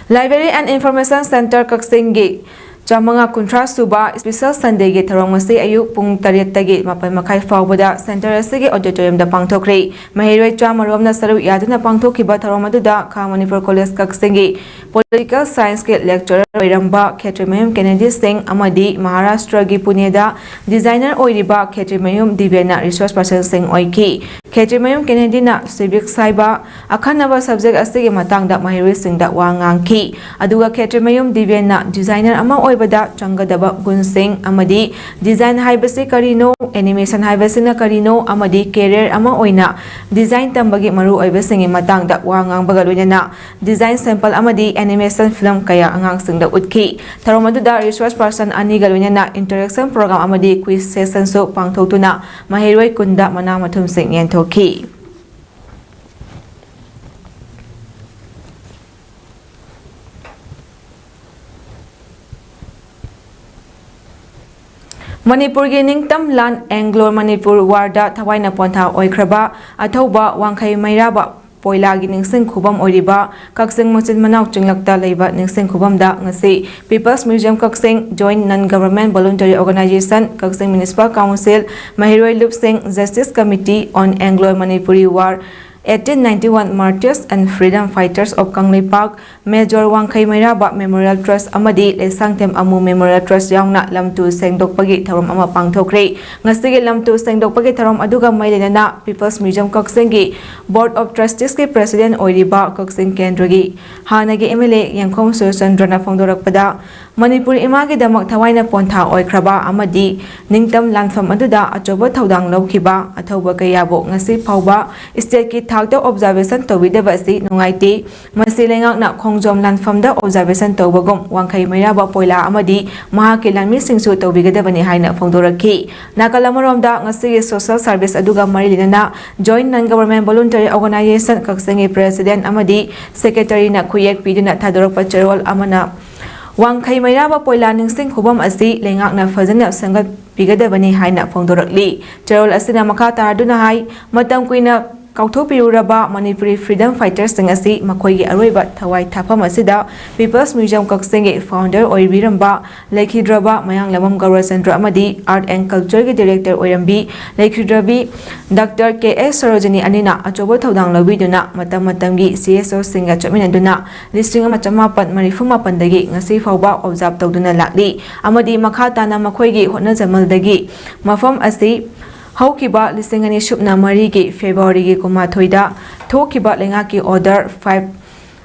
Library and Information Centre ꯀꯛꯆꯤꯡꯒꯤ ꯆꯥꯃꯉꯥ ꯀꯨꯟꯊ꯭ꯔꯥ ꯁꯨꯕ Special Sundayꯒꯤ ꯊꯧꯔꯝ ꯉꯁꯤ ꯑꯌꯨꯛ ꯄꯨꯡ ꯇꯔꯦꯠꯇꯒꯤ ꯃꯥꯄꯟ ꯃꯈꯥꯏ ꯐꯥꯎꯕꯗ Centre ꯑꯁꯤꯒꯤ Auditoriumꯗ ꯄꯥꯡꯊꯣꯛꯈ꯭ꯔꯦ꯫ ꯃꯍꯩꯔꯣꯏ ꯆꯥꯝꯃ ꯔꯣꯝꯅ ꯁꯔꯨꯛ ꯌꯥꯗꯨꯅ ꯄꯥꯡꯊꯣꯛꯈꯤꯕ ꯊꯧꯔꯝ ꯑꯗꯨꯗ ꯈꯥ ꯃꯅꯤꯄꯨꯔ College ꯀꯛꯆꯤꯡꯒꯤ Political Scienceꯀꯤ lecturer ꯑꯣꯏꯔꯝꯕ ꯈꯦꯇ꯭ꯔꯤꯃꯌꯨꯝ ꯀꯦꯅꯦꯗꯤ ꯁꯤꯡ ꯑꯃꯗꯤ ꯃꯍꯥꯔꯥꯁꯇ꯭ꯔꯒꯤ ꯄꯨꯅꯦꯗ designer ꯑꯣꯏꯔꯤꯕ ꯈꯦꯇ꯭ꯔꯤꯃꯌꯨꯝ ꯗꯤꯕꯦꯟꯅ resource personꯁꯤꯡ ꯑꯣꯏꯈꯤ꯫ ꯈꯦꯇ꯭ꯔꯤꯃꯌꯨꯝ ꯀꯦꯅꯦꯗꯤꯅ civics ꯍꯥꯏꯕ ꯑꯈꯟꯅꯕ subject ꯑꯁꯤꯒꯤ ꯃꯇꯥꯡꯗ ꯃꯍꯩꯔꯣꯏꯁꯤꯡꯗ ꯋꯥ ꯉꯥꯡꯈꯤ꯫ ꯑꯗꯨꯒ ꯈꯦꯇ꯭ꯔꯤꯃꯌꯨꯝ ꯗꯤꯕꯦꯟꯅ designer ꯑꯃ ꯑꯣꯏꯕꯗ ꯆꯪꯒꯗꯕ ꯒꯨꯟꯁꯤꯡ ꯑꯃꯗꯤ design ꯍꯥꯏꯕꯁꯤ ꯀꯔꯤꯅꯣ, animation ꯍꯥꯏꯕꯁꯤꯅ ꯀꯔꯤꯅꯣ ꯑꯃꯗꯤ career ꯑꯃ ꯑꯣꯏꯅ design ꯇꯝꯕꯒꯤ ꯃꯔꯨꯑꯣꯏꯕꯁꯤꯡꯒꯤ ꯃꯇꯥꯡꯗ ꯋꯥ ꯉꯥꯡꯕꯒ ꯂꯣꯏꯅꯅ design sample ꯑꯃꯗꯤ animation film ꯀꯌꯥ ꯑꯉꯥꯡꯁꯤꯡꯗ ꯎꯠꯈꯤ꯫ ꯊꯧꯔꯝ ꯑꯗꯨꯗ resource person ꯑꯅꯤꯒ ꯂꯣꯏꯅꯅ interaction program ꯑꯃꯗꯤ quiz sessionꯁꯨ ꯄꯥꯡꯊꯣꯛꯇꯨꯅ ꯃꯍꯩꯔꯣꯏ ꯀꯨꯟꯗ ꯃꯅꯥ ꯃꯊꯨꯝꯁꯤꯡ ꯌꯦꯟꯊꯣꯛꯈꯤ꯫ ꯃꯅꯤꯄꯨꯔꯒꯤ ꯅꯤꯡꯇꯝ ꯂꯥꯟ Anglo Manipur Warꯗ ꯊꯋꯥꯏꯅ ꯄꯣꯟꯊꯥ ꯑꯣꯏꯈ꯭ꯔꯕ ꯑꯊꯧꯕ ꯋꯥꯡꯈꯩ ꯃꯩꯔꯥꯕ ꯄꯣꯏꯂꯥꯒꯤ ꯅꯤꯡꯁꯤꯡ ꯈꯨꯕꯝ ꯑꯣꯏꯔꯤꯕ ꯀꯛꯆꯤꯡ ꯃꯆꯤꯟ ꯃꯅꯥꯎ ꯆꯤꯡꯂꯛꯇ ꯂꯩꯕ ꯅꯤꯡꯁꯤꯡ ꯈꯨꯕꯝꯗ ꯉꯁꯤ People's Museum ꯀꯛꯆꯤꯡ, Joint Non Government Voluntary Organization, ꯀꯛꯆꯤꯡ Municipal Council, ꯃꯍꯩꯔꯣꯏ ꯂꯨꯞꯁꯤꯡ, Justice Committee on Anglo Manipuri War, eighteen ninety-one Martyrs and Freedom Fighters of Kangleipak, Major ꯋꯥꯡꯈꯩ ꯃꯩꯔꯥꯕ Memorial Trust ꯑꯃꯗꯤ ꯂꯩꯁꯥꯡꯊꯦꯝ ꯑꯃꯨ Memorial Trust ꯌꯥꯎꯅ ꯂꯝ ꯇꯨ ꯁꯦꯡꯗꯣꯛꯄꯒꯤ ꯊꯧꯔꯝ ꯑꯃ ꯄꯥꯡꯊꯣꯛꯈ꯭ꯔꯦ꯫ ꯉꯁꯤꯒꯤ ꯂꯝ ꯇꯨ ꯁꯦꯡꯗꯣꯛꯄꯒꯤ ꯊꯧꯔꯝ ꯑꯗꯨꯒ ꯃꯔꯤ ꯂꯩꯅꯅ People's Museum ꯀꯛꯆꯤꯡꯒꯤ Board of Trusteesꯀꯤ President ꯑꯣꯏꯔꯤꯕ ꯀꯛꯆꯤꯡ ꯀꯦꯟꯗ꯭ꯔꯒꯤ ꯍꯥꯟꯅꯒꯤ MLA ꯌꯦꯡꯈꯣꯝ ꯁꯨꯔꯆꯟꯗ꯭ꯔꯅ ꯐꯣꯡꯗꯣꯔꯛꯄꯗ, ꯃꯅꯤꯄꯨꯔ ꯏꯃꯥꯒꯤꯗꯃꯛ ꯊꯋꯥꯏꯅ ꯄꯣꯟꯊꯥ ꯑꯣꯏꯈ꯭ꯔꯕ ꯑꯃꯗꯤ ꯅꯤꯡꯇꯝ ꯂꯥꯟꯐꯝ ꯑꯗꯨꯗ ꯑꯆꯧꯕ ꯊꯧꯗꯥꯡ ꯂꯧꯈꯤꯕ ꯑꯊꯧꯕ ꯀꯌꯥꯕꯨ ꯉꯁꯤ ꯐꯥꯎꯕ stateꯀꯤ ꯊꯥꯛꯇ observation ꯇꯧꯕꯤꯗꯕ ꯑꯁꯤ ꯅꯨꯡꯉꯥꯏꯇꯦ꯫ ꯃꯁꯤ ꯂꯩꯉꯥꯛꯅ ꯈꯣꯡꯖꯣꯝ ꯂꯥꯟꯐꯝꯗ observation ꯇꯧꯕꯒꯨꯝ ꯋꯥꯡꯈꯩ ꯃꯩꯔꯥꯕ ꯄꯣꯏꯂꯥ ꯑꯃꯗꯤ ꯃꯍꯥꯛꯀꯤ ꯂꯥꯟꯃꯤꯁꯤꯡꯁꯨ ꯇꯧꯕꯤꯒꯗꯕꯅꯤ ꯍꯥꯏꯅ ꯐꯣꯡꯗꯣꯔꯛꯈꯤ꯫ ꯅꯥꯀꯜ ꯑꯃꯔꯣꯝꯗ, ꯉꯁꯤꯒꯤ social service ꯑꯗꯨꯒ ꯃꯔꯤ ꯂꯩꯅꯅ Joint Non Government Voluntary Organization ꯀꯛꯆꯤꯡꯒꯤ President ꯑꯃꯗꯤ Secretaryꯅ ꯈꯨꯌꯦꯛ ꯄꯤꯗꯨꯅ ꯊꯥꯗꯣꯔꯛꯄ ꯆꯦꯔꯣꯜ ꯑꯃꯅ ꯋꯥꯡꯈꯩ ꯃꯩꯔꯥꯕ ꯄꯣꯏꯂꯥ ꯅꯤꯡꯁꯤꯡ ꯈꯨꯕꯝ ꯑꯁꯤ ꯂꯩꯉꯥꯛꯅ ꯐꯖꯅ ꯁꯦꯝꯒꯠꯄꯤꯒꯗꯕꯅꯤ ꯍꯥꯏꯅ ꯐꯣꯡꯗꯣꯔꯛꯂꯤ꯫ ꯆꯦꯔꯣꯜ ꯑꯁꯤꯅ ꯃꯈꯥ ꯇꯥꯔꯗꯨꯅ ꯍꯥꯏ, ꯃꯇꯝ ꯀꯨꯏꯅ ꯀꯥꯎꯊꯣꯛꯄꯤꯔꯨꯔꯕ ꯃꯅꯤꯄꯨꯔꯤ freedom fighterꯁꯤꯡ ꯑꯁꯤ ꯃꯈꯣꯏꯒꯤ ꯑꯔꯣꯏꯕ ꯊꯋꯥꯏ ꯊꯥꯐꯝ ꯑꯁꯤꯗ People's Museum ꯀꯛꯆꯤꯡꯒꯤ founder ꯑꯣꯏꯕꯤꯔꯝꯕ ꯂꯩꯈꯤꯗ꯭ꯔꯕ ꯃꯌꯥꯡꯂꯝꯕꯝ ꯒꯧꯔꯆꯟꯗ꯭ꯔ ꯑꯃꯗꯤ Art and Cultureꯒꯤ director ꯑꯣꯏꯔꯝꯕꯤ ꯂꯩꯈꯤꯗ꯭ꯔꯕꯤ Doctor ꯀꯦ ꯑꯦꯁ ꯁꯔꯣꯖꯤꯅꯤ ꯑꯅꯤꯅ ꯑꯆꯧꯕ ꯊꯧꯗꯥꯡ ꯂꯧꯕꯤꯗꯨꯅ ꯃꯇꯝ ꯃꯇꯝꯒꯤ CSOꯁꯤꯡꯒ ꯆꯠꯃꯤꯟꯅꯗꯨꯅ ꯂꯤꯁꯤꯡ ꯑꯃ ꯆꯃꯥꯄꯟ ꯃꯔꯤꯐꯨ ꯃꯥꯄꯟꯗꯒꯤ ꯉꯁꯤ ꯐꯥꯎꯕ observe ꯇꯧꯗꯨꯅ ꯂꯥꯛꯂꯤ ꯑꯃꯗꯤ ꯃꯈꯥ ꯇꯥꯅ ꯃꯈꯣꯏꯒꯤ ꯍꯣꯠꯅꯖꯃꯜꯗꯒꯤ ꯃꯐꯝ ꯑꯁꯤ ꯍꯧꯈꯤꯕ ꯂꯤꯁꯤꯡ ꯑꯅꯤ ꯁꯨꯞꯅ ꯃꯔꯤꯒꯤ Februaryꯒꯤ ꯀꯨꯟꯃꯥꯊꯣꯏꯗ ꯊꯣꯛꯈꯤꯕ ꯂꯩꯉꯥꯛꯀꯤ order five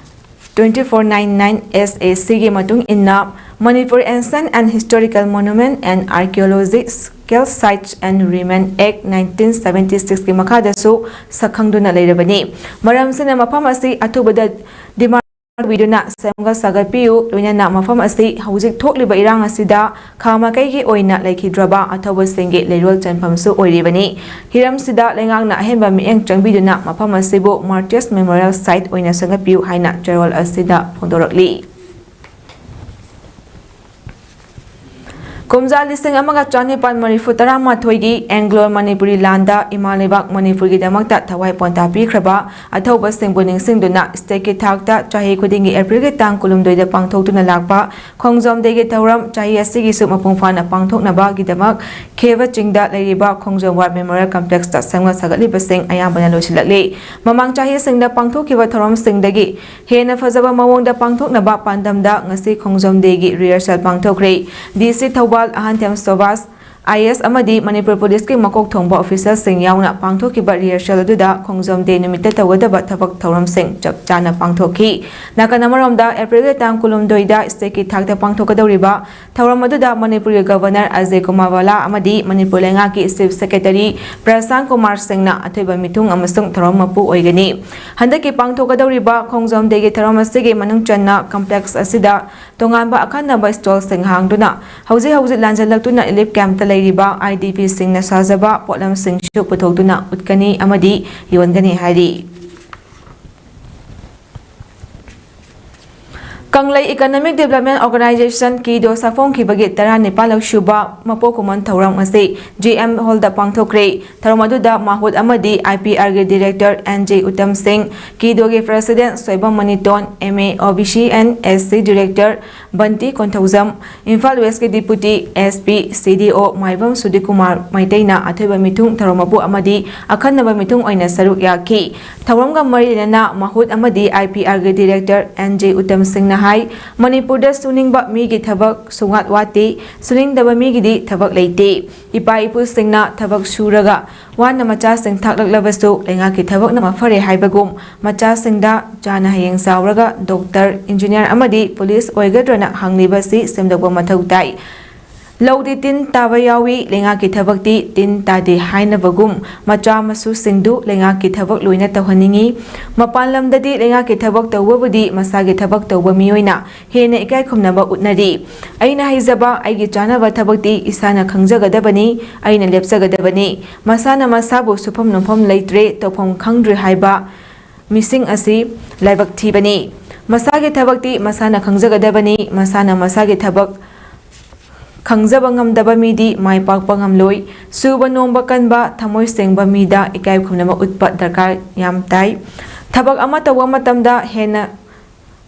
twenty four nine nine SACꯒꯤ ꯃꯇꯨꯡ ꯏꯟꯅ Manipur Ancient and Historical Monument and Archaeological Sites and Remain Act nineteen seventy sixꯀꯤ ꯃꯈꯥꯗꯁꯨ ꯁꯛꯈꯪꯗꯨꯅ ꯂꯩꯔꯕꯅꯤ꯫ ꯃꯔꯝꯁꯤꯅ ꯃꯐꯝ ꯑꯁꯤ ꯑꯊꯨꯕꯗ demand ꯇꯧꯕꯤꯗꯨꯅ ꯁꯦꯝꯒꯠ ꯁꯥꯒꯠꯄꯤꯌꯨ, ꯂꯣꯏꯅꯅ ꯃꯐꯝ ꯑꯁꯤ ꯍꯧꯖꯤꯛ ꯊꯣꯛꯂꯤꯕ ꯏꯔꯥꯡ ꯑꯁꯤꯗ ꯈꯥ ꯃꯥꯏꯀꯩꯒꯤ ꯑꯣꯏꯅ ꯂꯩꯈꯤꯗ꯭ꯔꯕ ꯑꯊꯧꯕꯁꯤꯡꯒꯤ ꯂꯩꯔꯣꯜ ꯆꯟꯐꯝꯁꯨ ꯑꯣꯏꯔꯤꯕꯅꯤ꯫ ꯍꯤꯔꯝꯁꯤꯗ ꯂꯩꯉꯥꯛꯅ ꯑꯍꯦꯟꯕ ꯃꯤꯠꯌꯦꯡ ꯆꯪꯕꯤꯗꯨꯅ ꯃꯐꯝ ꯑꯁꯤꯕꯨ Martyrs Memorial Site ꯑꯣꯏꯅ ꯁꯦꯝꯒꯠꯄꯤꯌꯨ ꯍꯥꯏꯅ ꯆꯦꯔꯣꯜ ꯑꯁꯤꯗ ꯐꯣꯡꯗꯣꯔꯛꯂꯤ꯫ ꯀꯨꯝꯖꯥ ꯂꯤꯁꯤꯡ ꯑꯃꯒ ꯆꯅꯤꯄꯥꯟ ꯃꯔꯤꯐꯨ ꯇꯔꯥꯃꯥꯊꯣꯏꯒꯤ Anglo Manipuri ꯂꯥꯟꯗ ꯏꯃꯥ ꯂꯩꯕꯥꯛ ꯃꯅꯤꯄꯨꯔꯒꯤꯗꯃꯛꯇ ꯊꯋꯥꯏ ꯄꯣꯟꯊꯥ ꯄꯤꯈ꯭ꯔꯕ ꯑꯊꯧꯕꯁꯤꯡꯕꯨ ꯅꯤꯡꯁꯤꯡꯗꯨꯅ stateꯀꯤ ꯊꯥꯛꯇ ꯆꯍꯤ ꯈꯨꯗꯤꯡꯒꯤ Aprilꯒꯤ ꯇꯥꯡ ꯀꯨꯟꯍꯨꯝꯗꯣꯏꯗ ꯄꯥꯡꯊꯣꯛꯇꯨꯅ ꯂꯥꯛꯄ ꯈꯣꯡꯖꯣꯝ Dayꯒꯤ ꯊꯧꯔꯝ ꯆꯍꯤ ꯑꯁꯤꯒꯤꯁꯨ ꯃꯄꯨꯡ ꯐꯥꯅ ꯄꯥꯡꯊꯣꯛꯅꯕꯒꯤꯗꯃꯛ ꯈꯦꯕ ꯆꯤꯡꯗ ꯂꯩꯔꯤꯕ ꯈꯣꯡꯖꯣꯝ War Memorial Complexꯇ ꯁꯦꯝꯒꯠ ꯁꯥꯒꯠꯂꯤꯕꯁꯤꯡ ꯑꯌꯥꯝꯕꯅ ꯂꯣꯏꯁꯤꯜꯂꯛꯂꯤ꯫ ꯃꯃꯥꯡ ꯆꯍꯤꯁꯤꯡꯗ ꯄꯥꯡꯊꯣꯛꯈꯤꯕ ꯊꯧꯔꯝꯁꯤꯡꯗꯒꯤ ꯍꯦꯟꯅ ꯐꯖꯕ ꯃꯑꯣꯡꯗ ꯄꯥꯡꯊꯣꯛꯅꯕ ꯄꯥꯟꯗꯝꯗ ꯉꯁꯤ ꯈꯣꯡꯖꯣꯝ Dayꯒꯤ rehearsal ꯄꯥꯡꯊꯣꯛꯈ꯭ꯔꯦ꯫ DC Thoubal ꯑꯍꯟꯊꯦꯝ Subhas, IAS ꯑꯃꯗꯤ ꯃꯅꯤꯄꯨꯔ ꯄꯨꯂꯤꯁꯀꯤ ꯃꯀꯣꯛ ꯊꯣꯡꯕ officialꯁꯤꯡ ꯌꯥꯎꯅ ꯄꯥꯡꯊꯣꯛꯈꯤꯕ rehearsal ꯑꯗꯨꯗ ꯈꯣꯡꯖꯣꯝ Day ꯅꯨꯃꯤꯠꯇ ꯇꯧꯒꯗꯕ ꯊꯕꯛ ꯊꯧꯔꯝꯁꯤꯡ ꯆꯞ ꯆꯥꯅ ꯄꯥꯡꯊꯣꯛꯈꯤ꯫ ꯅꯥꯀꯟ ꯑꯃꯔꯣꯝꯗ Aprilꯒꯤ ꯇꯥꯡ ꯀꯨꯟꯍꯨꯝꯗꯣꯏꯗ stateꯀꯤ ꯊꯥꯛꯇ ꯄꯥꯡꯊꯣꯛꯀꯗꯧꯔꯤꯕ ꯊꯧꯔꯝ ꯑꯗꯨꯗ ꯃꯅꯤꯄꯨꯔꯒꯤ Governor ꯑꯖꯌ ꯀꯨꯃꯥꯔ ꯚꯜꯂꯥ ꯑꯃꯗꯤ ꯃꯅꯤꯄꯨꯔ ꯂꯩꯉꯥꯛꯀꯤ Chief Secretary ꯄ꯭ꯔꯁꯥꯟ ꯀꯨꯃꯥꯔ ꯁꯤꯡꯅ ꯑꯊꯣꯏꯕ ꯃꯤꯊꯨꯡ ꯑꯃꯁꯨꯡ ꯊꯧꯔꯝ ꯃꯄꯨ ꯑꯣꯏꯒꯅꯤ꯫ ꯍꯟꯗꯛꯀꯤ ꯄꯥꯡꯊꯣꯛꯀꯗꯧꯔꯤꯕ ꯈꯣꯡꯖꯣꯝ Dayꯒꯤ ꯊꯧꯔꯝ ꯑꯁꯤꯒꯤ ꯃꯅꯨꯡ ꯆꯟꯅ complex ꯑꯁꯤꯗ ꯇꯣꯉꯥꯟꯕ ꯑꯈꯟꯅꯕ stallꯁꯤꯡ ꯍꯥꯡꯗꯨꯅ ꯍꯧꯖꯤꯛ ꯍꯧꯖꯤꯛ ꯂꯥꯟꯖꯜꯂꯛꯇꯨꯅ relief campꯇ ꯂꯩꯔꯤꯕ IDPꯁꯤꯡꯅ ꯁꯥꯖꯕ ꯄꯣꯠꯂꯝꯁꯤꯡꯁꯨ ꯄꯨꯊꯣꯛꯇꯨꯅ ꯎꯠꯀꯅꯤ ꯑꯃꯗꯤ ꯌꯣꯟꯒꯅꯤ ꯍꯥꯏꯔꯤ꯫ ꯀꯪꯂꯩ Economic Development Organization, ꯀꯤꯗꯣ ꯁꯥꯐꯣꯡꯈꯤꯕꯒꯤ ꯇꯔꯥꯅꯤꯄꯥꯜꯂꯛ ꯁꯨꯕ ꯃꯄꯣꯛ ꯀꯨꯝꯑꯣꯟ ꯊꯧꯔꯝ ꯑꯁꯤ G M Hall ꯗ ꯄꯥꯡꯊꯣꯛꯈ꯭ꯔꯦ꯫ ꯊꯧꯔꯝ ꯑꯗꯨꯗ ꯃꯥꯍꯨꯠ ꯑꯃꯗꯤ I P R ꯒꯤ Director N J ꯎꯠꯇꯝ ꯁꯤꯡ, ꯀꯤꯗꯣꯒꯤ President Soibam ꯃꯅꯤꯇꯣꯟ, M A, O B C and S C Director ꯕꯟꯇꯤ Konthoujam, Imphal West ꯀꯤ Deputy S P, C D O ꯃꯥꯏꯕꯝ ꯁꯨꯗꯤꯀꯨꯃꯥꯔ ꯃꯩꯇꯩꯅ ꯑꯊꯣꯏꯕ ꯃꯤꯊꯨꯡ, ꯊꯧꯔꯝ ꯃꯄꯨ ꯑꯃꯗꯤ ꯑꯈꯟꯅꯕ ꯃꯤꯊꯨꯡ ꯑꯣꯏꯅ ꯁꯔꯨꯛ ꯌꯥꯈꯤ꯫ ꯊꯧꯔꯝꯒ ꯃꯔꯤ ꯂꯩꯅꯅ ꯃꯥꯍꯨꯠ ꯑꯃꯗꯤ I P R ꯒꯤ Director N J ꯎꯠꯇꯝ ꯁꯤꯡꯅ ꯍꯥꯏ, ꯃꯅꯤꯄꯨꯔꯗ ꯁꯨꯅꯤꯡꯕ ꯃꯤꯒꯤ ꯊꯕꯛ ꯁꯨꯡꯋꯥꯠ ꯋꯥꯠꯇꯦ, ꯁꯨꯅꯤꯡꯗꯕ ꯃꯤꯒꯤꯗꯤ ꯊꯕꯛ ꯂꯩꯇꯦ꯫ ꯏꯄꯥ ꯏꯄꯨꯁꯤꯡꯅ ꯊꯕꯛ ꯁꯨꯔꯒ ꯋꯥꯅ ꯃꯆꯥꯁꯤꯡ ꯊꯥꯛꯂꯛꯂꯕꯁꯨ, ꯂꯩꯉꯥꯛꯀꯤ ꯊꯕꯛꯅ ꯃꯐꯔꯦ ꯍꯥꯏꯕꯒꯨꯝ, ꯃꯆꯥꯁꯤꯡꯗ ꯆꯥꯅ ꯍꯌꯦꯡ ꯆꯥꯎꯔꯒ doctor, engineer ꯑꯃꯗꯤ police ꯑꯣꯏꯒꯗ꯭ꯔꯅ ꯍꯪꯂꯤꯕꯁꯤ ꯁꯦꯝꯗꯣꯛꯄ ꯃꯊꯧ ꯇꯥꯏ꯫ ꯂꯧꯗꯤ ꯇꯤꯟ ꯇꯥꯕ ꯌꯥꯎꯏ, ꯂꯩꯉꯥꯛꯀꯤ ꯊꯕꯛꯇꯤ ꯇꯤꯟ ꯇꯥꯗꯦ ꯍꯥꯏꯅꯕꯒꯨꯝ, ꯃꯆꯥ ꯃꯁꯨꯁꯤꯡꯗꯨ ꯂꯩꯉꯥꯛꯀꯤ ꯊꯕꯛ ꯂꯣꯏꯅ ꯇꯧꯍꯟꯅꯤꯡꯏ꯫ ꯃꯄꯥꯟ ꯂꯝꯗꯗꯤ ꯂꯩꯉꯥꯛꯀꯤ ꯊꯕꯛ ꯇꯧꯕꯕꯨꯗꯤ ꯃꯁꯥꯒꯤ ꯊꯕꯛ ꯇꯧꯕ ꯃꯤꯑꯣꯏꯅ ꯍꯦꯟꯅ ꯏꯀꯥꯏ ꯈꯨꯝꯅꯕ ꯎꯠꯅꯔꯤ꯫ ꯑꯩꯅ ꯍꯩꯖꯕ, ꯑꯩꯒꯤ ꯆꯥꯅꯕ ꯊꯕꯛꯇꯤ ꯏꯁꯥꯅ ꯈꯪꯖꯒꯗꯕꯅꯤ, ꯑꯩꯅ ꯂꯦꯞꯆꯒꯗꯕꯅꯤ꯫ ꯃꯁꯥꯅ ꯃꯁꯥꯕꯨ ꯁꯨꯐꯝ ꯅꯣꯝꯐꯝ ꯂꯩꯇ꯭ꯔꯦ, ꯇꯧꯐꯝ ꯈꯪꯗ꯭ꯔꯦ ꯍꯥꯏꯕ ꯃꯤꯁꯤꯡ ꯑꯁꯤ ꯂꯥꯏꯕꯛ ꯊꯤꯕꯅꯤ꯫ ꯃꯁꯥꯒꯤ ꯊꯕꯛꯇꯤ ꯃꯁꯥꯅ ꯈꯪꯖꯒꯗꯕꯅꯤ꯫ ꯃꯁꯥꯅ ꯃꯁꯥꯒꯤ ꯊꯕꯛ ꯈꯪꯖꯕ ꯉꯝꯗꯕ ꯃꯤꯗꯤ ꯃꯥꯏ ꯄꯥꯛꯄ ꯉꯝꯂꯣꯏ꯫ ꯁꯨꯕ ꯅꯣꯝꯕ ꯀꯟꯕ, ꯊꯃꯣꯏ ꯁꯦꯡꯕ ꯃꯤꯗ ꯏꯀꯥꯏ ꯈꯨꯝꯅꯕ ꯎꯠꯄ ꯗꯔꯀꯥꯔ ꯌꯥꯝ ꯇꯥꯏ꯫ ꯊꯕꯛ ꯑꯃ ꯇꯧꯕ ꯃꯇꯝꯗ ꯍꯦꯟꯅ,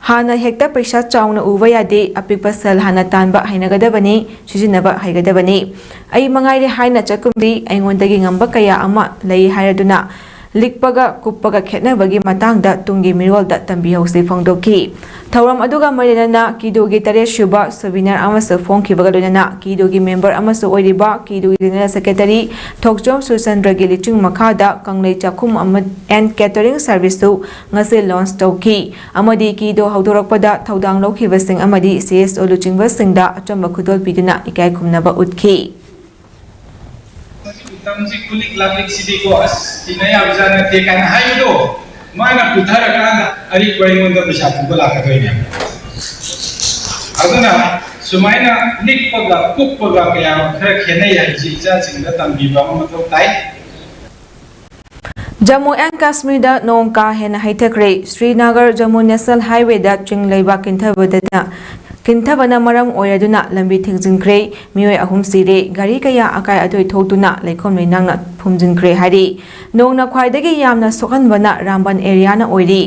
ꯍꯥꯟꯅ ꯍꯦꯛꯇ ꯄꯩꯁꯥ ꯆꯥꯎꯅ ꯎꯕ ꯌꯥꯗꯦ꯫ ꯑꯄꯤꯛꯄ ꯁꯦꯜ ꯍꯥꯟꯅ ꯇꯥꯟꯕ ꯍꯩꯅꯒꯗꯕꯅꯤ, ꯁꯤꯖꯤꯟꯅꯕ ꯍꯩꯒꯗꯕꯅꯤ꯫ ꯑꯩ ꯃꯉꯥꯏꯔꯦ ꯍꯥꯏꯅ ꯆꯠꯈꯨꯝꯗꯤ ꯑꯩꯉꯣꯟꯗꯒꯤ ꯉꯝꯕ ꯀꯌꯥ ꯑꯃ ꯂꯩ ꯍꯥꯏꯔꯗꯨꯅ ꯂꯤꯛꯄꯒ ꯀꯨꯞꯄꯒ ꯈꯦꯠꯅꯕꯒꯤ ꯃꯇꯥꯡꯗ ꯇꯨꯡꯒꯤ ꯃꯤꯔꯣꯜꯗ ꯇꯝꯕꯤꯍꯧꯁꯤ ꯐꯣꯡꯗꯣꯛꯈꯤ꯫ ꯊꯧꯔꯝ ꯑꯗꯨꯒ ꯃꯔꯤ ꯂꯩꯅꯅ ꯀꯤꯗꯣꯒꯤ ꯇꯔꯦꯠ ꯁꯨꯕ souvenir ꯑꯃꯁꯨ ꯐꯣꯡꯈꯤꯕꯒ ꯂꯣꯏꯅꯅ ꯀꯤꯗꯣꯒꯤ member ꯑꯃꯁꯨ ꯑꯣꯏꯔꯤꯕ ꯀꯤꯗꯣꯒꯤ General Secretary ꯊꯣꯛꯆꯣꯝ ꯁꯨꯔꯆꯟꯗ꯭ꯔꯒꯤ ꯂꯨꯆꯤꯡ ꯃꯈꯥꯗ ꯀꯪꯂꯩ ꯆꯥꯛꯈꯨꯝ ꯑꯃ and catering service ꯁꯨ ꯉꯁꯤ launch ꯇꯧꯈꯤ ꯑꯃꯗꯤ ꯀꯤꯗꯣ ꯍꯧꯗꯣꯔꯛꯄꯗ ꯊꯧꯗꯥꯡ ꯂꯧꯈꯤꯕꯁꯤꯡ ꯑꯃꯗꯤ C S O ꯂꯨꯆꯤꯡꯕꯁꯤꯡꯗ ꯑꯆꯝꯕ ꯈꯨꯗꯣꯜ ꯄꯤꯗꯨꯅ ꯏꯀꯥꯏ ꯈꯨꯝꯅꯕ ꯎꯠꯈꯤ꯫ ꯃꯁꯤ ꯎꯇꯝꯁꯤ ꯈꯨꯂꯤꯛ ꯂꯥꯛꯂꯤꯛꯁꯤꯗꯤꯀꯣ, ꯑꯁ, ꯊꯤꯅ ꯌꯥꯕꯖꯥꯠ ꯅꯠꯇꯦ ꯀꯥꯏꯅ ꯍꯥꯏꯕꯗꯣ, ꯃꯥꯅ ꯄꯨꯊꯔꯀꯥꯟꯗ ꯑꯔꯤꯛꯄ ꯑꯩꯉꯣꯟꯗ ꯄꯩꯁꯥ ꯄꯨꯕ ꯂꯥꯛꯀꯗꯣꯏꯅꯦ꯫ ꯑꯗꯨꯅ ꯁꯨꯃꯥꯏꯅ ꯂꯤꯛꯄꯒ ꯀꯨꯞꯄꯒ ꯀꯌꯥ ꯈꯔ ꯈꯦꯠꯅꯩ ꯍꯥꯏꯕꯁꯤ ꯏꯆꯥꯁꯤꯡꯗ ꯇꯝꯕꯤꯕ ꯑꯃ ꯃꯊꯧ ꯇꯥꯏ꯫ ꯖꯝꯃꯨ ꯑꯦꯟ ꯀꯥꯁꯃꯤꯔꯗ ꯅꯣꯡ ꯀꯥ ꯍꯦꯟꯅ ꯍꯩꯊꯈ꯭ꯔꯦ꯫ ꯁ꯭ꯔꯤꯅꯒꯔ ꯖꯝꯃꯨ ꯅꯦꯁꯅꯦꯜ ꯍꯥꯏꯋꯦꯗ ꯆꯤꯡ ꯂꯩꯕꯥꯛ ꯀꯤꯟꯊꯕꯗꯅ ꯀꯤꯟꯊꯕꯅ ꯃꯔꯝ ꯑꯣꯏꯔꯗꯨꯅ ꯂꯝꯕꯤ ꯊꯤꯡꯖꯤꯟꯈ꯭ꯔꯦ꯫ ꯃꯤꯑꯣꯏ ꯑꯍꯨꯝ ꯁꯤꯔꯦ꯫ ꯒꯥꯔꯤ ꯀꯌꯥ ꯑꯀꯥꯏ ꯑꯇꯣꯏ ꯊꯣꯛꯇꯨꯅ ꯂꯩꯈꯣꯝ ꯂꯩꯅꯥꯡꯅ ꯐꯨꯝꯖꯤꯟꯈ꯭ꯔꯦ ꯍꯥꯏꯔꯤ꯫ ꯅꯣꯡꯅ ꯈ꯭ꯋꯥꯏꯗꯒꯤ ꯌꯥꯝꯅ ꯁꯣꯛꯍꯟꯕꯅ ꯔꯥꯝꯕꯟ ꯑꯦꯔꯤꯌꯥꯅ ꯑꯣꯏꯔꯤ꯫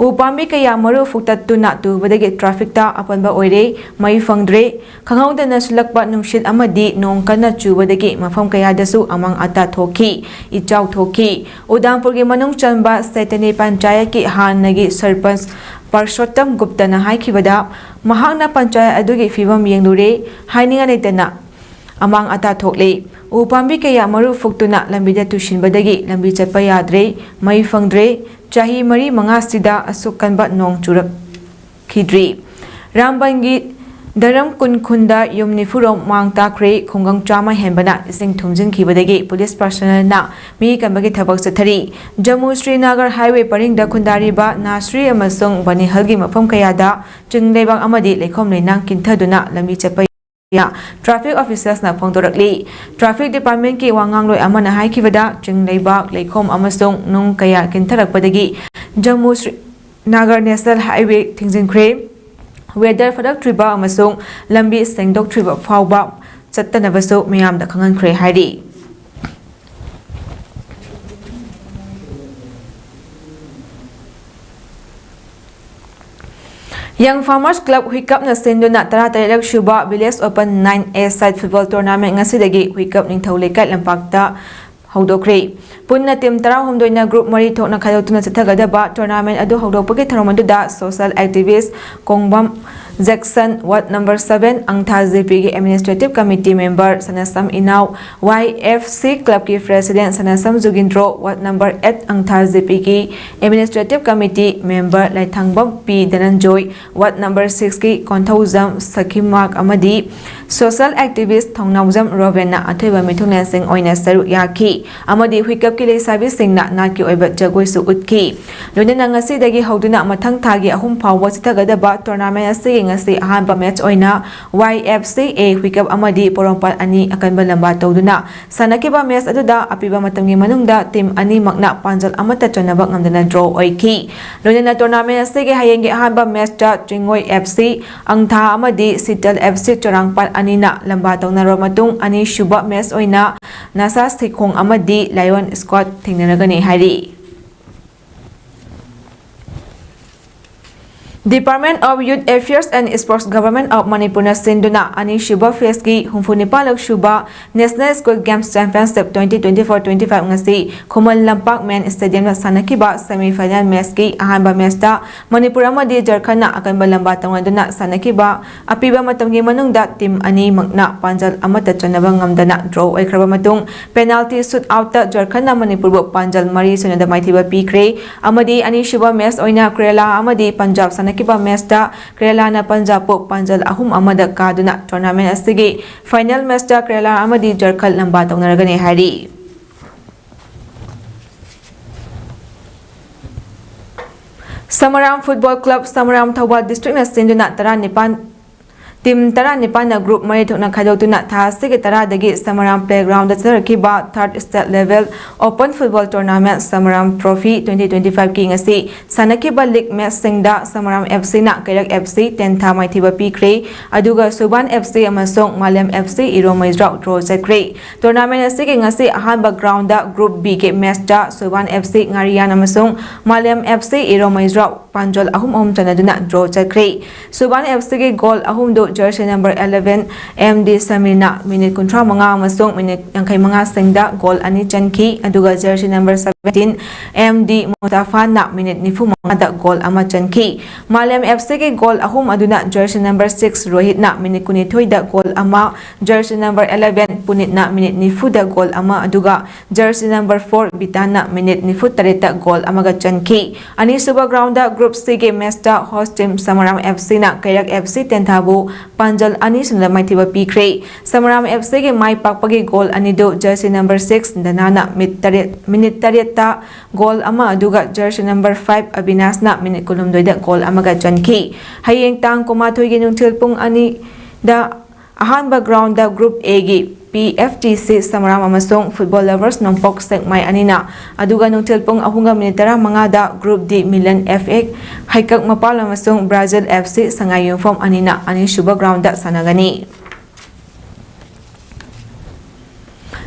ꯎ ꯄꯥꯝꯕꯤ ꯀꯌꯥ ꯃꯔꯨ ꯐꯨꯛꯇꯠꯇꯨꯅ ꯇꯨꯕꯗꯒꯤ ꯇ꯭ꯔꯥꯐꯤꯛꯇ ꯑꯄꯟꯕ ꯑꯣꯏꯔꯦ꯫ ꯃꯩ ꯐꯪꯗ꯭ꯔꯦ꯫ ꯈꯪꯍꯧꯗꯅ ꯁꯤꯜꯂꯛꯄ ꯅꯨꯡꯁꯤꯠ ꯑꯃꯗꯤ ꯅꯣꯡ ꯀꯟꯅ ꯆꯨꯕꯗꯒꯤ ꯃꯐꯝ ꯀꯌꯥꯗꯁꯨ ꯑꯃꯥꯡ ꯑꯇꯥ ꯊꯣꯛꯈꯤ, ꯏꯆꯥꯎ ꯊꯣꯛꯈꯤ꯫ ꯎꯗꯥꯝꯄꯨꯔꯒꯤ ꯃꯅꯨꯡ ꯆꯟꯕ ꯁꯦꯇꯅꯤ ꯄꯟꯆꯥꯌꯠꯀꯤ ꯍꯥꯟꯅꯒꯤ ꯁꯔꯄꯟꯆ ꯄꯔꯁꯣꯠꯇꯝ ꯒꯨꯞꯇꯅ ꯍꯥꯏꯈꯤꯕꯗ, ꯃꯍꯥꯛꯅ ꯄꯟꯆꯥꯌꯠ ꯑꯗꯨꯒꯤ ꯐꯤꯕꯝ ꯌꯦꯡꯂꯨꯔꯦ꯫ ꯍꯥꯏꯅꯤꯡꯉꯥꯏ ꯂꯩꯇꯅ ꯑꯃꯥꯡ ꯑꯇꯥ ꯊꯣꯛꯂꯦ꯫ ꯎ ꯄꯥꯝꯕꯤ ꯀꯌꯥ ꯃꯔꯨ ꯐꯨꯛꯇꯨꯅ ꯂꯝꯕꯤꯗ ꯇꯨꯁꯤꯟꯕꯗꯒꯤ ꯂꯝꯕꯤ ꯆꯠꯄ ꯌꯥꯗ꯭ꯔꯦ, ꯃꯩ ꯐꯪꯗ꯭ꯔꯦ꯫ ꯆꯍꯤ ꯃꯔꯤ ꯃꯉꯥꯁꯤꯗ ꯑꯁꯨꯛ ꯀꯟꯕ ꯅꯣꯡ ꯆꯨꯔꯛꯈꯤꯗ꯭ꯔꯤ꯫ ꯔꯥꯝꯕꯟꯒꯤ ꯗꯔꯝ ꯀꯨꯟ ꯈꯨꯟꯗ ꯌꯨꯝ ꯅꯤꯐꯨꯔꯣꯝ ꯃꯥꯡ ꯇꯥꯛꯈ꯭ꯔꯦ꯫ ꯈꯨꯡꯒꯪ ꯆꯥꯝꯃ ꯍꯦꯟꯕꯅ ꯏꯁꯤꯡ ꯊꯨꯝꯖꯤꯟꯈꯤꯕꯗꯒꯤ ꯄꯨꯂꯤꯁ ꯄꯥꯔꯁꯣꯅꯦꯜꯅ ꯃꯤ ꯀꯟꯕꯒꯤ ꯊꯕꯛ ꯆꯠꯊꯔꯤ꯫ ꯖꯝꯃꯨ ꯁ꯭ꯔꯤꯅꯒꯔ ꯍꯥꯏꯋꯦ ꯄꯔꯤꯡꯗ ꯈꯨꯟꯗꯥꯔꯤꯕ ꯅꯥꯁ꯭ꯔꯤ ꯑꯃꯁꯨꯡ ꯕꯅꯤꯍꯜꯒꯤ ꯃꯐꯝ ꯀꯌꯥꯗ ꯆꯤꯡ ꯂꯩꯕꯥꯛ ꯑꯃꯗꯤ ꯂꯩꯈꯣꯝ ꯂꯩꯅꯥꯡ ꯀꯤꯟꯊꯗꯨꯅ ꯂꯝꯕꯤ ꯆꯠꯄ ꯇ꯭ꯔꯥꯐꯤꯛ ꯑꯣꯐꯤꯁꯔꯁꯅ ꯐꯣꯡꯗꯣꯔꯛꯂꯤ꯫ ꯇ꯭ꯔꯥꯐꯤꯛ ꯗꯤꯄꯥꯔꯠꯃꯦꯟꯠꯀꯤ ꯋꯥ ꯉꯥꯡꯂꯣꯏ ꯑꯃꯅ ꯍꯥꯏꯈꯤꯕꯗ, ꯆꯤꯡ ꯂꯩꯕꯥꯛ, ꯂꯩꯈꯣꯝ ꯑꯃꯁꯨꯡ ꯅꯨꯡ ꯀꯌꯥ ꯀꯤꯟꯊꯔꯛꯄꯗꯒꯤ Jammu Srinagar national highway ꯊꯤꯡꯖꯤꯟꯈ꯭ꯔꯦ꯫ ꯋꯦꯗꯔ ꯐꯔꯛꯇ꯭ꯔꯤꯕ ꯑꯃꯁꯨꯡ ꯂꯝꯕꯤ ꯁꯦꯡꯗꯣꯛꯇ꯭ꯔꯤꯕ ꯐꯥꯎꯕ ꯆꯠꯇꯅꯕꯁꯨ ꯃꯤꯌꯥꯝꯗ ꯈꯪꯍꯟꯈ꯭ꯔꯦ ꯍꯥꯏꯔꯤ꯫ ꯌꯪ ꯐꯥꯔꯃꯔꯁ ꯀ꯭ꯂꯕ ꯍꯨꯏꯀꯞꯅ ꯁꯤꯟꯗꯨꯅ ꯇꯔꯥꯇꯔꯦꯠꯂꯛ ꯁꯨꯕ ꯚꯤꯂꯦꯖ ꯑꯣꯄꯟ ꯅꯥꯏꯟ ꯑꯦ ꯁꯥꯏꯠ ꯐꯨꯠꯕꯣꯜ ꯇꯣꯔꯅꯥꯃꯦꯟꯠ ꯉꯁꯤꯗꯒꯤ ꯍꯨꯏꯀꯞ ꯅꯤꯡꯊꯧ ꯂꯩꯀꯥꯏ ꯂꯝꯄꯥꯛꯇ ꯍꯧꯗꯣꯛꯈ꯭ꯔꯦ꯫ ꯄꯨꯟꯅ ꯇꯤꯝ ꯇꯔꯥꯍꯨꯝꯗꯣꯏꯅ ꯒ꯭ꯔꯨꯞ ꯃꯔꯤ ꯊꯣꯛꯅ ꯈꯥꯏꯗꯣꯛꯇꯨꯅ ꯆꯠꯊꯒꯗꯕ ꯇꯣꯔꯅꯥꯃꯦꯟꯠ ꯑꯗꯨ ꯍꯧꯗꯣꯛꯄꯒꯤ ꯊꯧꯔꯝ ꯑꯗꯨꯗ social activist Kongbam Jackson, ward number seven ꯑꯪꯊꯥ ꯖꯦ ꯄꯤꯒꯤ administrative committee member Sanasam Inao, Y F C ꯀ꯭ꯂꯕꯀꯤ president Sanasam Jugindro, ward number eight ꯑꯪꯊꯥ ꯖꯦ ꯄꯤꯒꯤ administrative committee member Laithangbam P Dhananjoy, ward number ꯁꯤꯛꯁꯀꯤ ꯀꯣꯟꯊꯧꯖꯝ ꯁꯈꯤꯃꯥꯛ ꯑꯃꯗꯤ ꯁꯣꯁꯦꯜ ꯑꯦꯛꯇꯤꯚꯤꯁ ꯊꯧꯅꯥꯎꯖꯝ ꯔꯣꯕꯦꯟꯅ ꯑꯊꯣꯏꯕ ꯃꯤꯊꯨꯡꯂꯦꯟꯁꯤꯡ ꯑꯣꯏꯅ ꯁꯔꯨꯛ ꯌꯥꯈꯤ ꯑꯃꯗꯤ ꯍꯨꯏꯀꯞꯀꯤ ꯂꯩꯁꯥꯕꯤꯁꯤꯡꯅ ꯅꯥꯠꯀꯤ ꯑꯣꯏꯕ ꯖꯒꯣꯏꯁꯨ ꯎꯠꯈꯤ꯫ ꯂꯣꯏꯅꯅ ꯉꯁꯤꯗꯒꯤ ꯍꯧꯗꯨꯅ ꯃꯊꯪ ꯊꯥꯒꯤ ꯑꯍꯨꯝ ꯐꯥꯎꯕ ꯆꯠꯊꯒꯗꯕ ꯇꯣꯔꯅꯥꯃꯦꯟꯠ ꯑꯁꯤꯒꯤ ꯉꯁꯤ ꯑꯍꯥꯟꯕ ꯃꯦꯆ ꯑꯣꯏꯅ ꯋꯥꯏ ꯑꯦꯐ ꯁꯤ ꯑꯦ ꯍꯨꯏꯀꯞ ꯑꯃꯗꯤ ꯄꯣꯔꯣꯝꯄꯥꯠ ꯑꯅꯤ ꯑꯀꯟꯕ ꯂꯝꯕꯥ ꯇꯧꯗꯨꯅ ꯁꯥꯟꯅꯈꯤꯕ ꯃꯦꯆ ꯑꯗꯨꯗ ꯑꯄꯤꯕ ꯃꯇꯝꯒꯤ ꯃꯅꯨꯡꯗ ꯇꯤꯝ ꯑꯅꯤꯃꯛꯅ ꯄꯥꯟꯖꯜ ꯑꯃꯠꯇ ꯆꯟꯅꯕ ꯉꯝꯗꯅ ꯗ꯭ꯔꯣ ꯑꯣꯏꯈꯤ꯫ ꯂꯣꯏꯅꯅ ꯇꯣꯔꯅꯥꯃꯦꯟ ꯑꯁꯤꯒꯤ ꯍꯌꯦꯡꯒꯤ ꯑꯍꯥꯟꯕ ꯃꯦꯆꯇ ꯆꯤꯡꯉꯣꯏ ꯑꯦꯐ ꯁꯤ ꯑꯪꯊꯥ ꯑꯃꯗꯤ ꯁꯤꯇꯜ ꯑꯦꯐ ꯁꯤ ꯆꯣꯔꯥꯡꯄꯥꯠ ꯑꯅꯤꯅ ꯂꯝꯕꯥ ꯇꯧꯅꯔꯕ ꯃꯇꯨꯡ, ꯑꯅꯤꯁꯨꯕ ꯃꯦꯆ ꯑꯣꯏꯅ ꯅꯁꯥ ꯁꯤꯈꯣꯡ ꯑꯃꯗꯤ ꯂꯥꯏꯑꯣꯟ ꯁ꯭ꯀ꯭ꯋꯥꯠ ꯊꯦꯡꯅꯔꯒꯅꯤ ꯍꯥꯏꯔꯤ꯫ Department of Youth Affairs and Sports, Government of ꯃꯅꯤꯄꯨꯔꯅ ꯁꯤꯟꯗꯨꯅ ꯑꯅꯤꯁꯨꯕ ꯐꯦꯁꯀꯤ ꯍꯨꯝꯐꯨ ꯅꯤꯄꯥꯜꯂꯛ ꯁꯨꯕ National School Games Championship twenty twenty-four twenty-five ꯉꯁꯤ ꯈꯨꯃꯟ ꯂꯝꯄꯥꯛ ꯃꯦꯟ ꯁ꯭ꯇꯦꯗꯤꯌꯝꯗ ꯁꯥꯟꯅꯈꯤꯕ semi final ꯃꯦꯆꯀꯤ ꯑꯍꯥꯟꯕ ꯃꯦꯆꯇ ꯃꯅꯤꯄꯨꯔ ꯑꯃꯗꯤ ꯖꯔꯈꯟꯅ ꯑꯀꯟꯕ ꯂꯝꯕꯥ ꯇꯧꯅꯗꯨꯅ ꯁꯥꯟꯅꯈꯤꯕ꯫ ꯑꯄꯤꯕ ꯃꯇꯝꯒꯤ ꯃꯅꯨꯡꯗ ꯇꯤꯝ ꯑꯅꯤꯃꯛꯅ ꯄꯥꯟꯖꯜ ꯑꯃꯠꯇ ꯆꯟꯅꯕ ꯉꯝꯗꯅ ꯗ꯭ꯔꯣ ꯑꯣꯏꯈ꯭ꯔꯕ ꯃꯇꯨꯡ, ꯄꯦꯅꯥꯜꯇꯤ ꯁꯨꯠ ꯑꯥꯎꯠꯇ ꯖꯔꯈꯟꯅ ꯃꯅꯤꯄꯨꯔꯕꯨ ꯄꯥꯟꯖꯜ ꯃꯔꯤ ꯁꯨꯅꯗ ꯃꯥꯏꯊꯤꯕ ꯄꯤꯈ꯭ꯔꯦ꯫ ꯑꯃꯗꯤ ꯑꯅꯤꯁꯨꯕ ꯃꯦꯆ ꯑꯣꯏꯅ ꯀꯦꯔꯦꯂꯥ ꯑꯃꯗꯤ ꯄꯟꯖꯥꯕ ꯁꯥꯟꯅꯈꯤꯕ ꯃꯦꯆꯇ ꯀꯦꯔꯦꯂꯥꯅ ꯄꯟꯖꯥꯕꯄꯨ ꯄꯥꯟꯖꯜ ꯑꯍꯨꯝ ꯑꯃꯗ ꯀꯥꯗꯨꯅ ꯇꯣꯔꯅꯥꯃꯦꯟ ꯑꯁꯤꯒꯤ ꯐꯥꯏꯅꯦꯜ ꯃꯦꯆꯇ ꯀꯦꯔꯦꯂꯥ ꯑꯃꯗꯤ ꯖꯔꯈꯟ ꯂꯝꯕꯥ ꯇꯧꯅꯔꯒꯅꯤ ꯍꯥꯏꯔꯤ꯫ ꯁꯃꯔꯥꯝ ꯐꯨꯠꯕꯣꯜ ꯀ꯭ꯂꯕ, ꯁꯃꯔꯥꯝ, ꯊꯧꯕꯥꯜ ꯗꯤꯁꯇ꯭ꯔꯤꯛꯅ ꯁꯤꯟꯗꯨꯅ ꯇꯔꯥꯅꯤꯄꯥꯟ, ꯇꯤꯝ ꯇꯔꯥꯅꯤꯄꯥꯟꯅ ꯒ꯭ꯔꯨꯞ ꯃꯔꯤ ꯊꯣꯛꯅ ꯈꯥꯏꯗꯣꯛꯇꯨꯅ ꯊꯥ ꯑꯁꯤꯒꯤ ꯇꯔꯥꯗꯒꯤ ꯁꯃꯔꯥꯝ ꯄ꯭ꯂꯦꯒ꯭ꯔꯥꯎꯟꯗ ꯆꯠꯊꯔꯛꯈꯤꯕ ꯊꯥꯔꯠ state level open football tournament Samaram trophy twenty twenty-five ꯀꯤ ꯉꯁꯤ ꯁꯥꯟꯅꯈꯤꯕ ꯂꯤꯒ ꯃꯦꯆꯁꯤꯡꯗ ꯁꯃꯔꯥꯝ ꯑꯦꯐ ꯁꯤꯅ ꯀꯩꯔꯛ ꯑꯦꯐ ꯁꯤ ꯇꯦꯟꯊꯥ ꯃꯥꯏꯊꯤꯕ ꯄꯤꯈ꯭ꯔꯦ꯫ ꯑꯗꯨꯒ ꯁꯨꯕꯥꯟ ꯑꯦꯐ ꯁꯤ ꯑꯃꯁꯨꯡ ꯃꯥꯂꯦꯝ ꯑꯦꯐ ꯁꯤ ꯏꯔꯣꯃꯩꯖ꯭ꯔꯥꯎ ꯗ꯭ꯔꯣ ꯆꯠꯈ꯭ꯔꯦ꯫ ꯇꯣꯔꯅꯥꯃꯦꯟ ꯑꯁꯤꯒꯤ ꯉꯁꯤ ꯑꯍꯥꯟꯕ ꯒ꯭ꯔꯥꯎꯟꯗ ꯒ꯭ꯔꯨꯞ ꯕꯤꯒꯤ ꯃꯦꯆꯇ ꯁꯨꯕꯥꯟ ꯑꯦꯐ ꯁꯤ ꯉꯥꯔꯤꯌꯥꯟ ꯑꯃꯁꯨꯡ ꯃꯥꯂꯦꯝ ꯑꯦꯐ ꯁꯤ ꯏꯔꯣꯃꯩꯖ꯭ꯔꯥꯎ ꯄꯥꯟꯖꯜ ꯑꯍꯨꯝ ꯑꯍꯨꯝ ꯆꯟꯅꯗꯨꯅ ꯗ꯭ꯔꯣ ꯆꯠꯈ꯭ꯔꯦ꯫ ꯁꯨꯕꯥꯟ ꯑꯦꯐ ꯁꯤꯒꯤ ꯒꯣꯜ ꯑꯍꯨꯝꯗꯨ jersey number eleven M D ꯁꯃꯤꯔꯅ ꯃꯤꯅꯤꯠ ꯀꯨꯟꯊ꯭ꯔꯥ ꯃꯉꯥ ꯑꯃꯁꯨꯡ ꯃꯤꯅꯤꯠ ꯌꯥꯡꯈꯩ ꯃꯉꯥꯁꯤꯡꯗ ꯒꯣꯜ ꯑꯅꯤ ꯆꯟꯈꯤ꯫ ꯑꯗꯨꯒ jersey number seventeen M D ꯃꯨꯁꯇꯥꯐꯥꯅ ꯃꯤꯅꯤꯠ ꯅꯤꯐꯨ ꯃꯉꯥꯗ ꯒꯣꯜ ꯑꯃ ꯆꯟꯈꯤ꯫ ꯃꯥꯂꯦꯝ ꯑꯦꯐ ꯁꯤꯒꯤ ꯒꯣꯜ ꯑꯍꯨꯝ ꯑꯗꯨꯅ ꯖꯔꯁꯤ ꯅꯝꯕꯔ six ꯔꯣꯍꯤꯠꯅ ꯃꯤꯅꯤꯠ ꯀꯨꯟꯅꯤꯊꯣꯏꯗ ꯒꯣꯜ ꯑꯃ, ꯖꯔꯁꯤ ꯅꯝꯕꯔ eleven ꯄꯨꯅꯤꯠꯅ ꯃꯤꯅꯤꯠ ꯅꯤꯐꯨꯗ ꯒꯣꯜ ꯑꯃ, ꯑꯗꯨꯒ ꯖꯔꯁꯤ ꯅꯝꯕꯔ four ꯕꯤꯇꯥꯟꯅ ꯃꯤꯅꯤꯠ ꯅꯤꯐꯨ ꯇꯔꯦꯠꯇ ꯒꯣꯜ ꯑꯃꯒ ꯆꯟꯈꯤ꯫ ꯑꯅꯤꯁꯨꯕ ꯒ꯭ꯔꯥꯎꯟꯗ ꯒ꯭ꯔꯨꯞ ꯁꯤꯒꯤ ꯃꯦꯆꯇ ꯍꯣꯁ ꯇꯤꯝ ꯁꯃꯔꯥꯝ ꯑꯦꯐ ꯁꯤꯅ ꯀꯩꯔꯛ ꯑꯦꯐ ꯁꯤ ꯇꯦꯟꯊꯥꯕꯨ ꯄꯥꯟꯖꯜ ꯑꯅꯤ ꯁꯨꯞꯅ ꯃꯥꯏꯊꯤꯕ ꯄꯤꯈ꯭ꯔꯦ꯫ ꯁꯃꯔꯥꯝ ꯑꯦꯐ ꯁꯤꯒꯤ ꯃꯥꯏ ꯄꯥꯛꯄꯒꯤ ꯒꯣꯜ ꯑꯅꯤꯗꯨ ꯖꯔꯁꯤ ꯅꯝꯕꯔ ꯁꯤꯛꯁ ꯗꯅꯥꯅ ꯃꯤꯠ ꯇꯔꯦꯠ, ꯃꯤꯅꯤꯠ ꯇꯔꯦꯠꯇ ꯒꯣꯜ ꯑꯃ, ꯑꯗꯨꯒ ꯖꯔꯁꯤ ꯅꯝꯕꯔ ꯐꯥꯏꯚ ꯑꯕꯤꯅꯥꯁꯅ ꯃꯤꯅꯤꯠ ꯀꯨꯟꯍꯨꯝꯗꯣꯏꯗ ꯒꯣꯜ ꯑꯃꯒ ꯆꯟꯈꯤ꯫ ꯍꯌꯦꯡ ꯇꯥꯡ ꯀꯨꯟꯃꯥꯊꯣꯏꯒꯤ ꯅꯨꯡꯊꯤꯜ ꯄꯨꯡ ꯑꯅꯤꯗ ꯑꯍꯥꯟꯕ ꯒ꯭ꯔꯥꯎꯟꯗ ꯒ꯭ꯔꯨꯞ ꯑꯦꯒꯤ ꯄꯤ ꯑꯦꯐ ꯇꯤ ꯁꯤ ꯁꯃꯔꯥꯝ ꯑꯃꯁꯨꯡ ꯐꯨꯠꯕꯣꯜ ꯂꯚꯔꯁ ꯅꯣꯡꯄꯣꯛ ꯁꯦꯛꯃꯥꯏ ꯑꯅꯤꯅ, ꯑꯗꯨꯒ ꯅꯨꯡꯊꯤꯜ ꯄꯨꯡ ꯑꯍꯨꯝꯒ minute ꯇꯔꯥꯃꯉꯥꯗ group D Milan F A ꯍꯩꯀꯛ ꯃꯄꯥꯜ ꯑꯃꯁꯨꯡ ꯕ꯭ꯔꯥꯖꯤꯜ ꯑꯦꯐ ꯁꯤ ꯁꯉꯥꯏ ꯌꯨꯝꯐꯝ ꯑꯅꯤꯅ ꯑꯅꯤꯁꯨꯕ ꯒ꯭ꯔꯥꯎꯟꯗ ꯁꯥꯟꯅꯒꯅꯤ꯫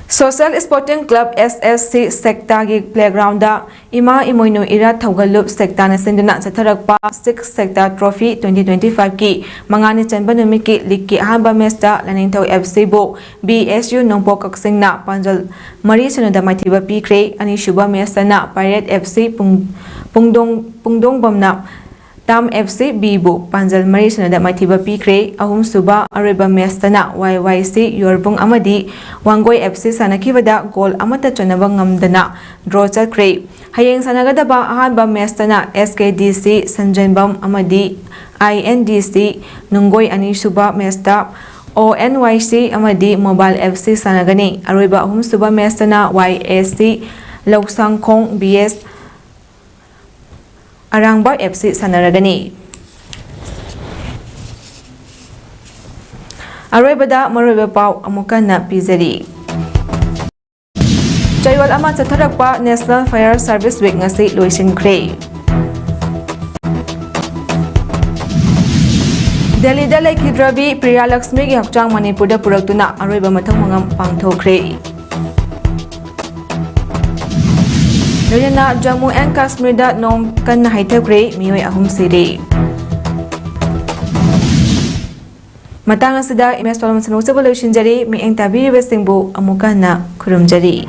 ꯁꯣꯁꯦꯜ ꯁ꯭ꯄꯣꯔꯇꯤꯡ ꯀ꯭ꯂꯕ ꯑꯦꯁ ꯑꯦꯁ ꯁꯤ ꯁꯦꯛꯇꯥꯒꯤ ꯄ꯭ꯂꯦꯒ꯭ꯔꯥꯎꯟꯗ ꯏꯃꯥ ꯏꯃꯣꯏꯅꯨ ꯏꯔꯥꯠ ꯊꯧꯒꯜꯂꯨꯞ ꯁꯦꯛꯇꯥꯅ ꯁꯤꯟꯗꯨꯅ ꯆꯠꯊꯔꯛꯄ ꯁꯤꯛꯁ ꯁꯦꯛꯇꯥ ꯇ꯭ꯔꯣꯐꯤ ꯇ꯭ꯋꯦꯟꯇꯤ ꯇ꯭ꯋꯦꯟꯇꯤ ꯐꯥꯏꯚꯀꯤ ꯃꯉꯥꯅꯤ ꯆꯟꯕ ꯅꯨꯃꯤꯠꯀꯤ ꯂꯤꯒꯀꯤ ꯑꯍꯥꯟꯕ ꯃꯦꯆꯇ ꯂꯥꯏꯅꯤꯡꯊꯧ ꯑꯦꯐ ꯁꯤꯕꯨ ꯕꯤ ꯑꯦꯁ ꯌꯨ ꯅꯣꯡꯄꯣꯛ ꯀꯛꯆꯤꯡꯅ ꯄꯥꯟꯖꯜ ꯃꯔꯤ ꯁꯨꯅꯗ ꯃꯥꯏꯊꯤꯕ ꯄꯤꯈ꯭ꯔꯦ꯫ ꯑꯅꯤꯁꯨꯕ ꯃꯦꯆꯇꯅ ꯄꯥꯏꯔꯦꯠ ꯑꯦꯐ ꯁꯤ ꯄꯨꯡ-, ꯄꯨꯡꯗꯣꯡ-, ꯄꯨꯡꯗꯣꯡꯕꯝꯅ ꯇꯥꯝ ꯑꯦꯐ ꯁꯤ ꯕꯤꯕꯨ ꯄꯥꯟꯖꯜ ꯃꯔꯤ ꯁꯨꯅꯗ ꯃꯥꯏꯊꯤꯕ ꯄꯤꯈ꯭ꯔꯦ꯫ ꯑꯍꯨꯝꯁꯨꯕ ꯑꯔꯣꯏꯕ ꯃꯦꯆꯇꯅ ꯋꯥꯏ ꯋꯥꯏ ꯁꯤ ꯌꯣꯔꯕꯨꯡ ꯑꯃꯗꯤ ꯋꯥꯡꯒꯣꯏ ꯑꯦꯐ ꯁꯤ ꯁꯥꯟꯅꯈꯤꯕꯗ ꯒꯣꯜ ꯑꯃꯠꯇ ꯆꯟꯅꯕ ꯉꯝꯗꯅ ꯗ꯭ꯔꯣ ꯆꯠꯈ꯭ꯔꯦ꯫ ꯍꯌꯦꯡ ꯁꯥꯟꯅꯒꯗꯕ ꯑꯍꯥꯟꯕ ꯃꯦꯆꯇꯅ ꯑꯦꯁ ꯀꯦ ꯗꯤ ꯁꯤ ꯁꯟꯖꯦꯟꯕꯝ ꯑꯃꯗꯤ ꯑꯥꯏ ꯑꯦꯟ ꯗꯤ ꯁꯤ ꯅꯨꯡꯒꯣꯏ, ꯑꯅꯤꯁꯨꯕ ꯃꯦꯆꯇ ꯑꯣ ꯑꯦꯟ ꯋꯥꯏ ꯁꯤ ꯑꯃꯗꯤ ꯃꯣꯕꯥꯏꯜ ꯑꯦꯐ ꯁꯤ ꯁꯥꯟꯅꯒꯅꯤ꯫ ꯑꯔꯣꯏꯕ ꯑꯍꯨꯝꯁꯨꯕ ꯃꯦꯆꯇꯅ ꯋꯥꯏ ꯑꯦ ꯁꯤ ꯂꯧꯁꯥꯡꯈꯣꯡ ꯕꯤ ꯑꯦꯁ ꯑꯔꯥꯡꯕ ꯑꯦꯐ ꯁꯤ ꯁꯥꯟꯅꯔꯒꯅꯤ꯫ ꯑꯔꯣꯏꯕꯗ ꯃꯔꯨꯑꯣꯏꯕ ꯄꯥꯎ ꯑꯃꯨꯛ ꯍꯟꯅ ꯄꯤꯖꯔꯤ꯫ ꯆꯌꯣꯜ ꯑꯃ ꯆꯠꯊꯔꯛꯄ National Fire Service Week ꯉꯁꯤ ꯂꯣꯏꯁꯤꯟꯈ꯭ꯔꯦ꯫ ꯗꯦꯜꯂꯤꯗ ꯂꯩꯈꯤꯗ꯭ꯔꯕꯤ ꯄ꯭ꯔꯤꯌꯥ ꯂꯛꯁꯃꯤꯒꯤ ꯍꯛꯆꯥꯡ ꯃꯅꯤꯄꯨꯔꯗ ꯄꯨꯔꯛꯇꯨꯅ ꯑꯔꯣꯏꯕ ꯃꯊꯧ ꯃꯉꯝ ꯄꯥꯡꯊꯣꯛꯈ꯭ꯔꯦ꯫ ꯂꯣꯏꯅꯅ ꯖꯝꯃꯨ ꯑꯦꯟ ꯀꯥꯁꯃꯤꯔꯗ ꯅꯣꯡ ꯀꯟꯅ ꯍꯩꯊꯈ꯭ꯔꯦ, ꯃꯤꯑꯣꯏ ꯑꯍꯨꯝ ꯁꯤꯔꯦ꯫ ꯃꯇꯥꯡ ꯑꯁꯤꯗ ꯏꯃꯦꯖ ꯄꯥꯎꯗꯝ ꯁꯟꯗꯣꯛꯆꯕ ꯂꯣꯏꯁꯤꯟꯖꯔꯤ꯫ ꯃꯤꯠꯌꯦꯡ ꯇꯥꯕꯤꯔꯤꯕꯁꯤꯡꯕꯨ ꯑꯃꯨꯛꯀ ꯍꯟꯅ ꯈꯨꯔꯨꯝꯖꯔꯤ꯫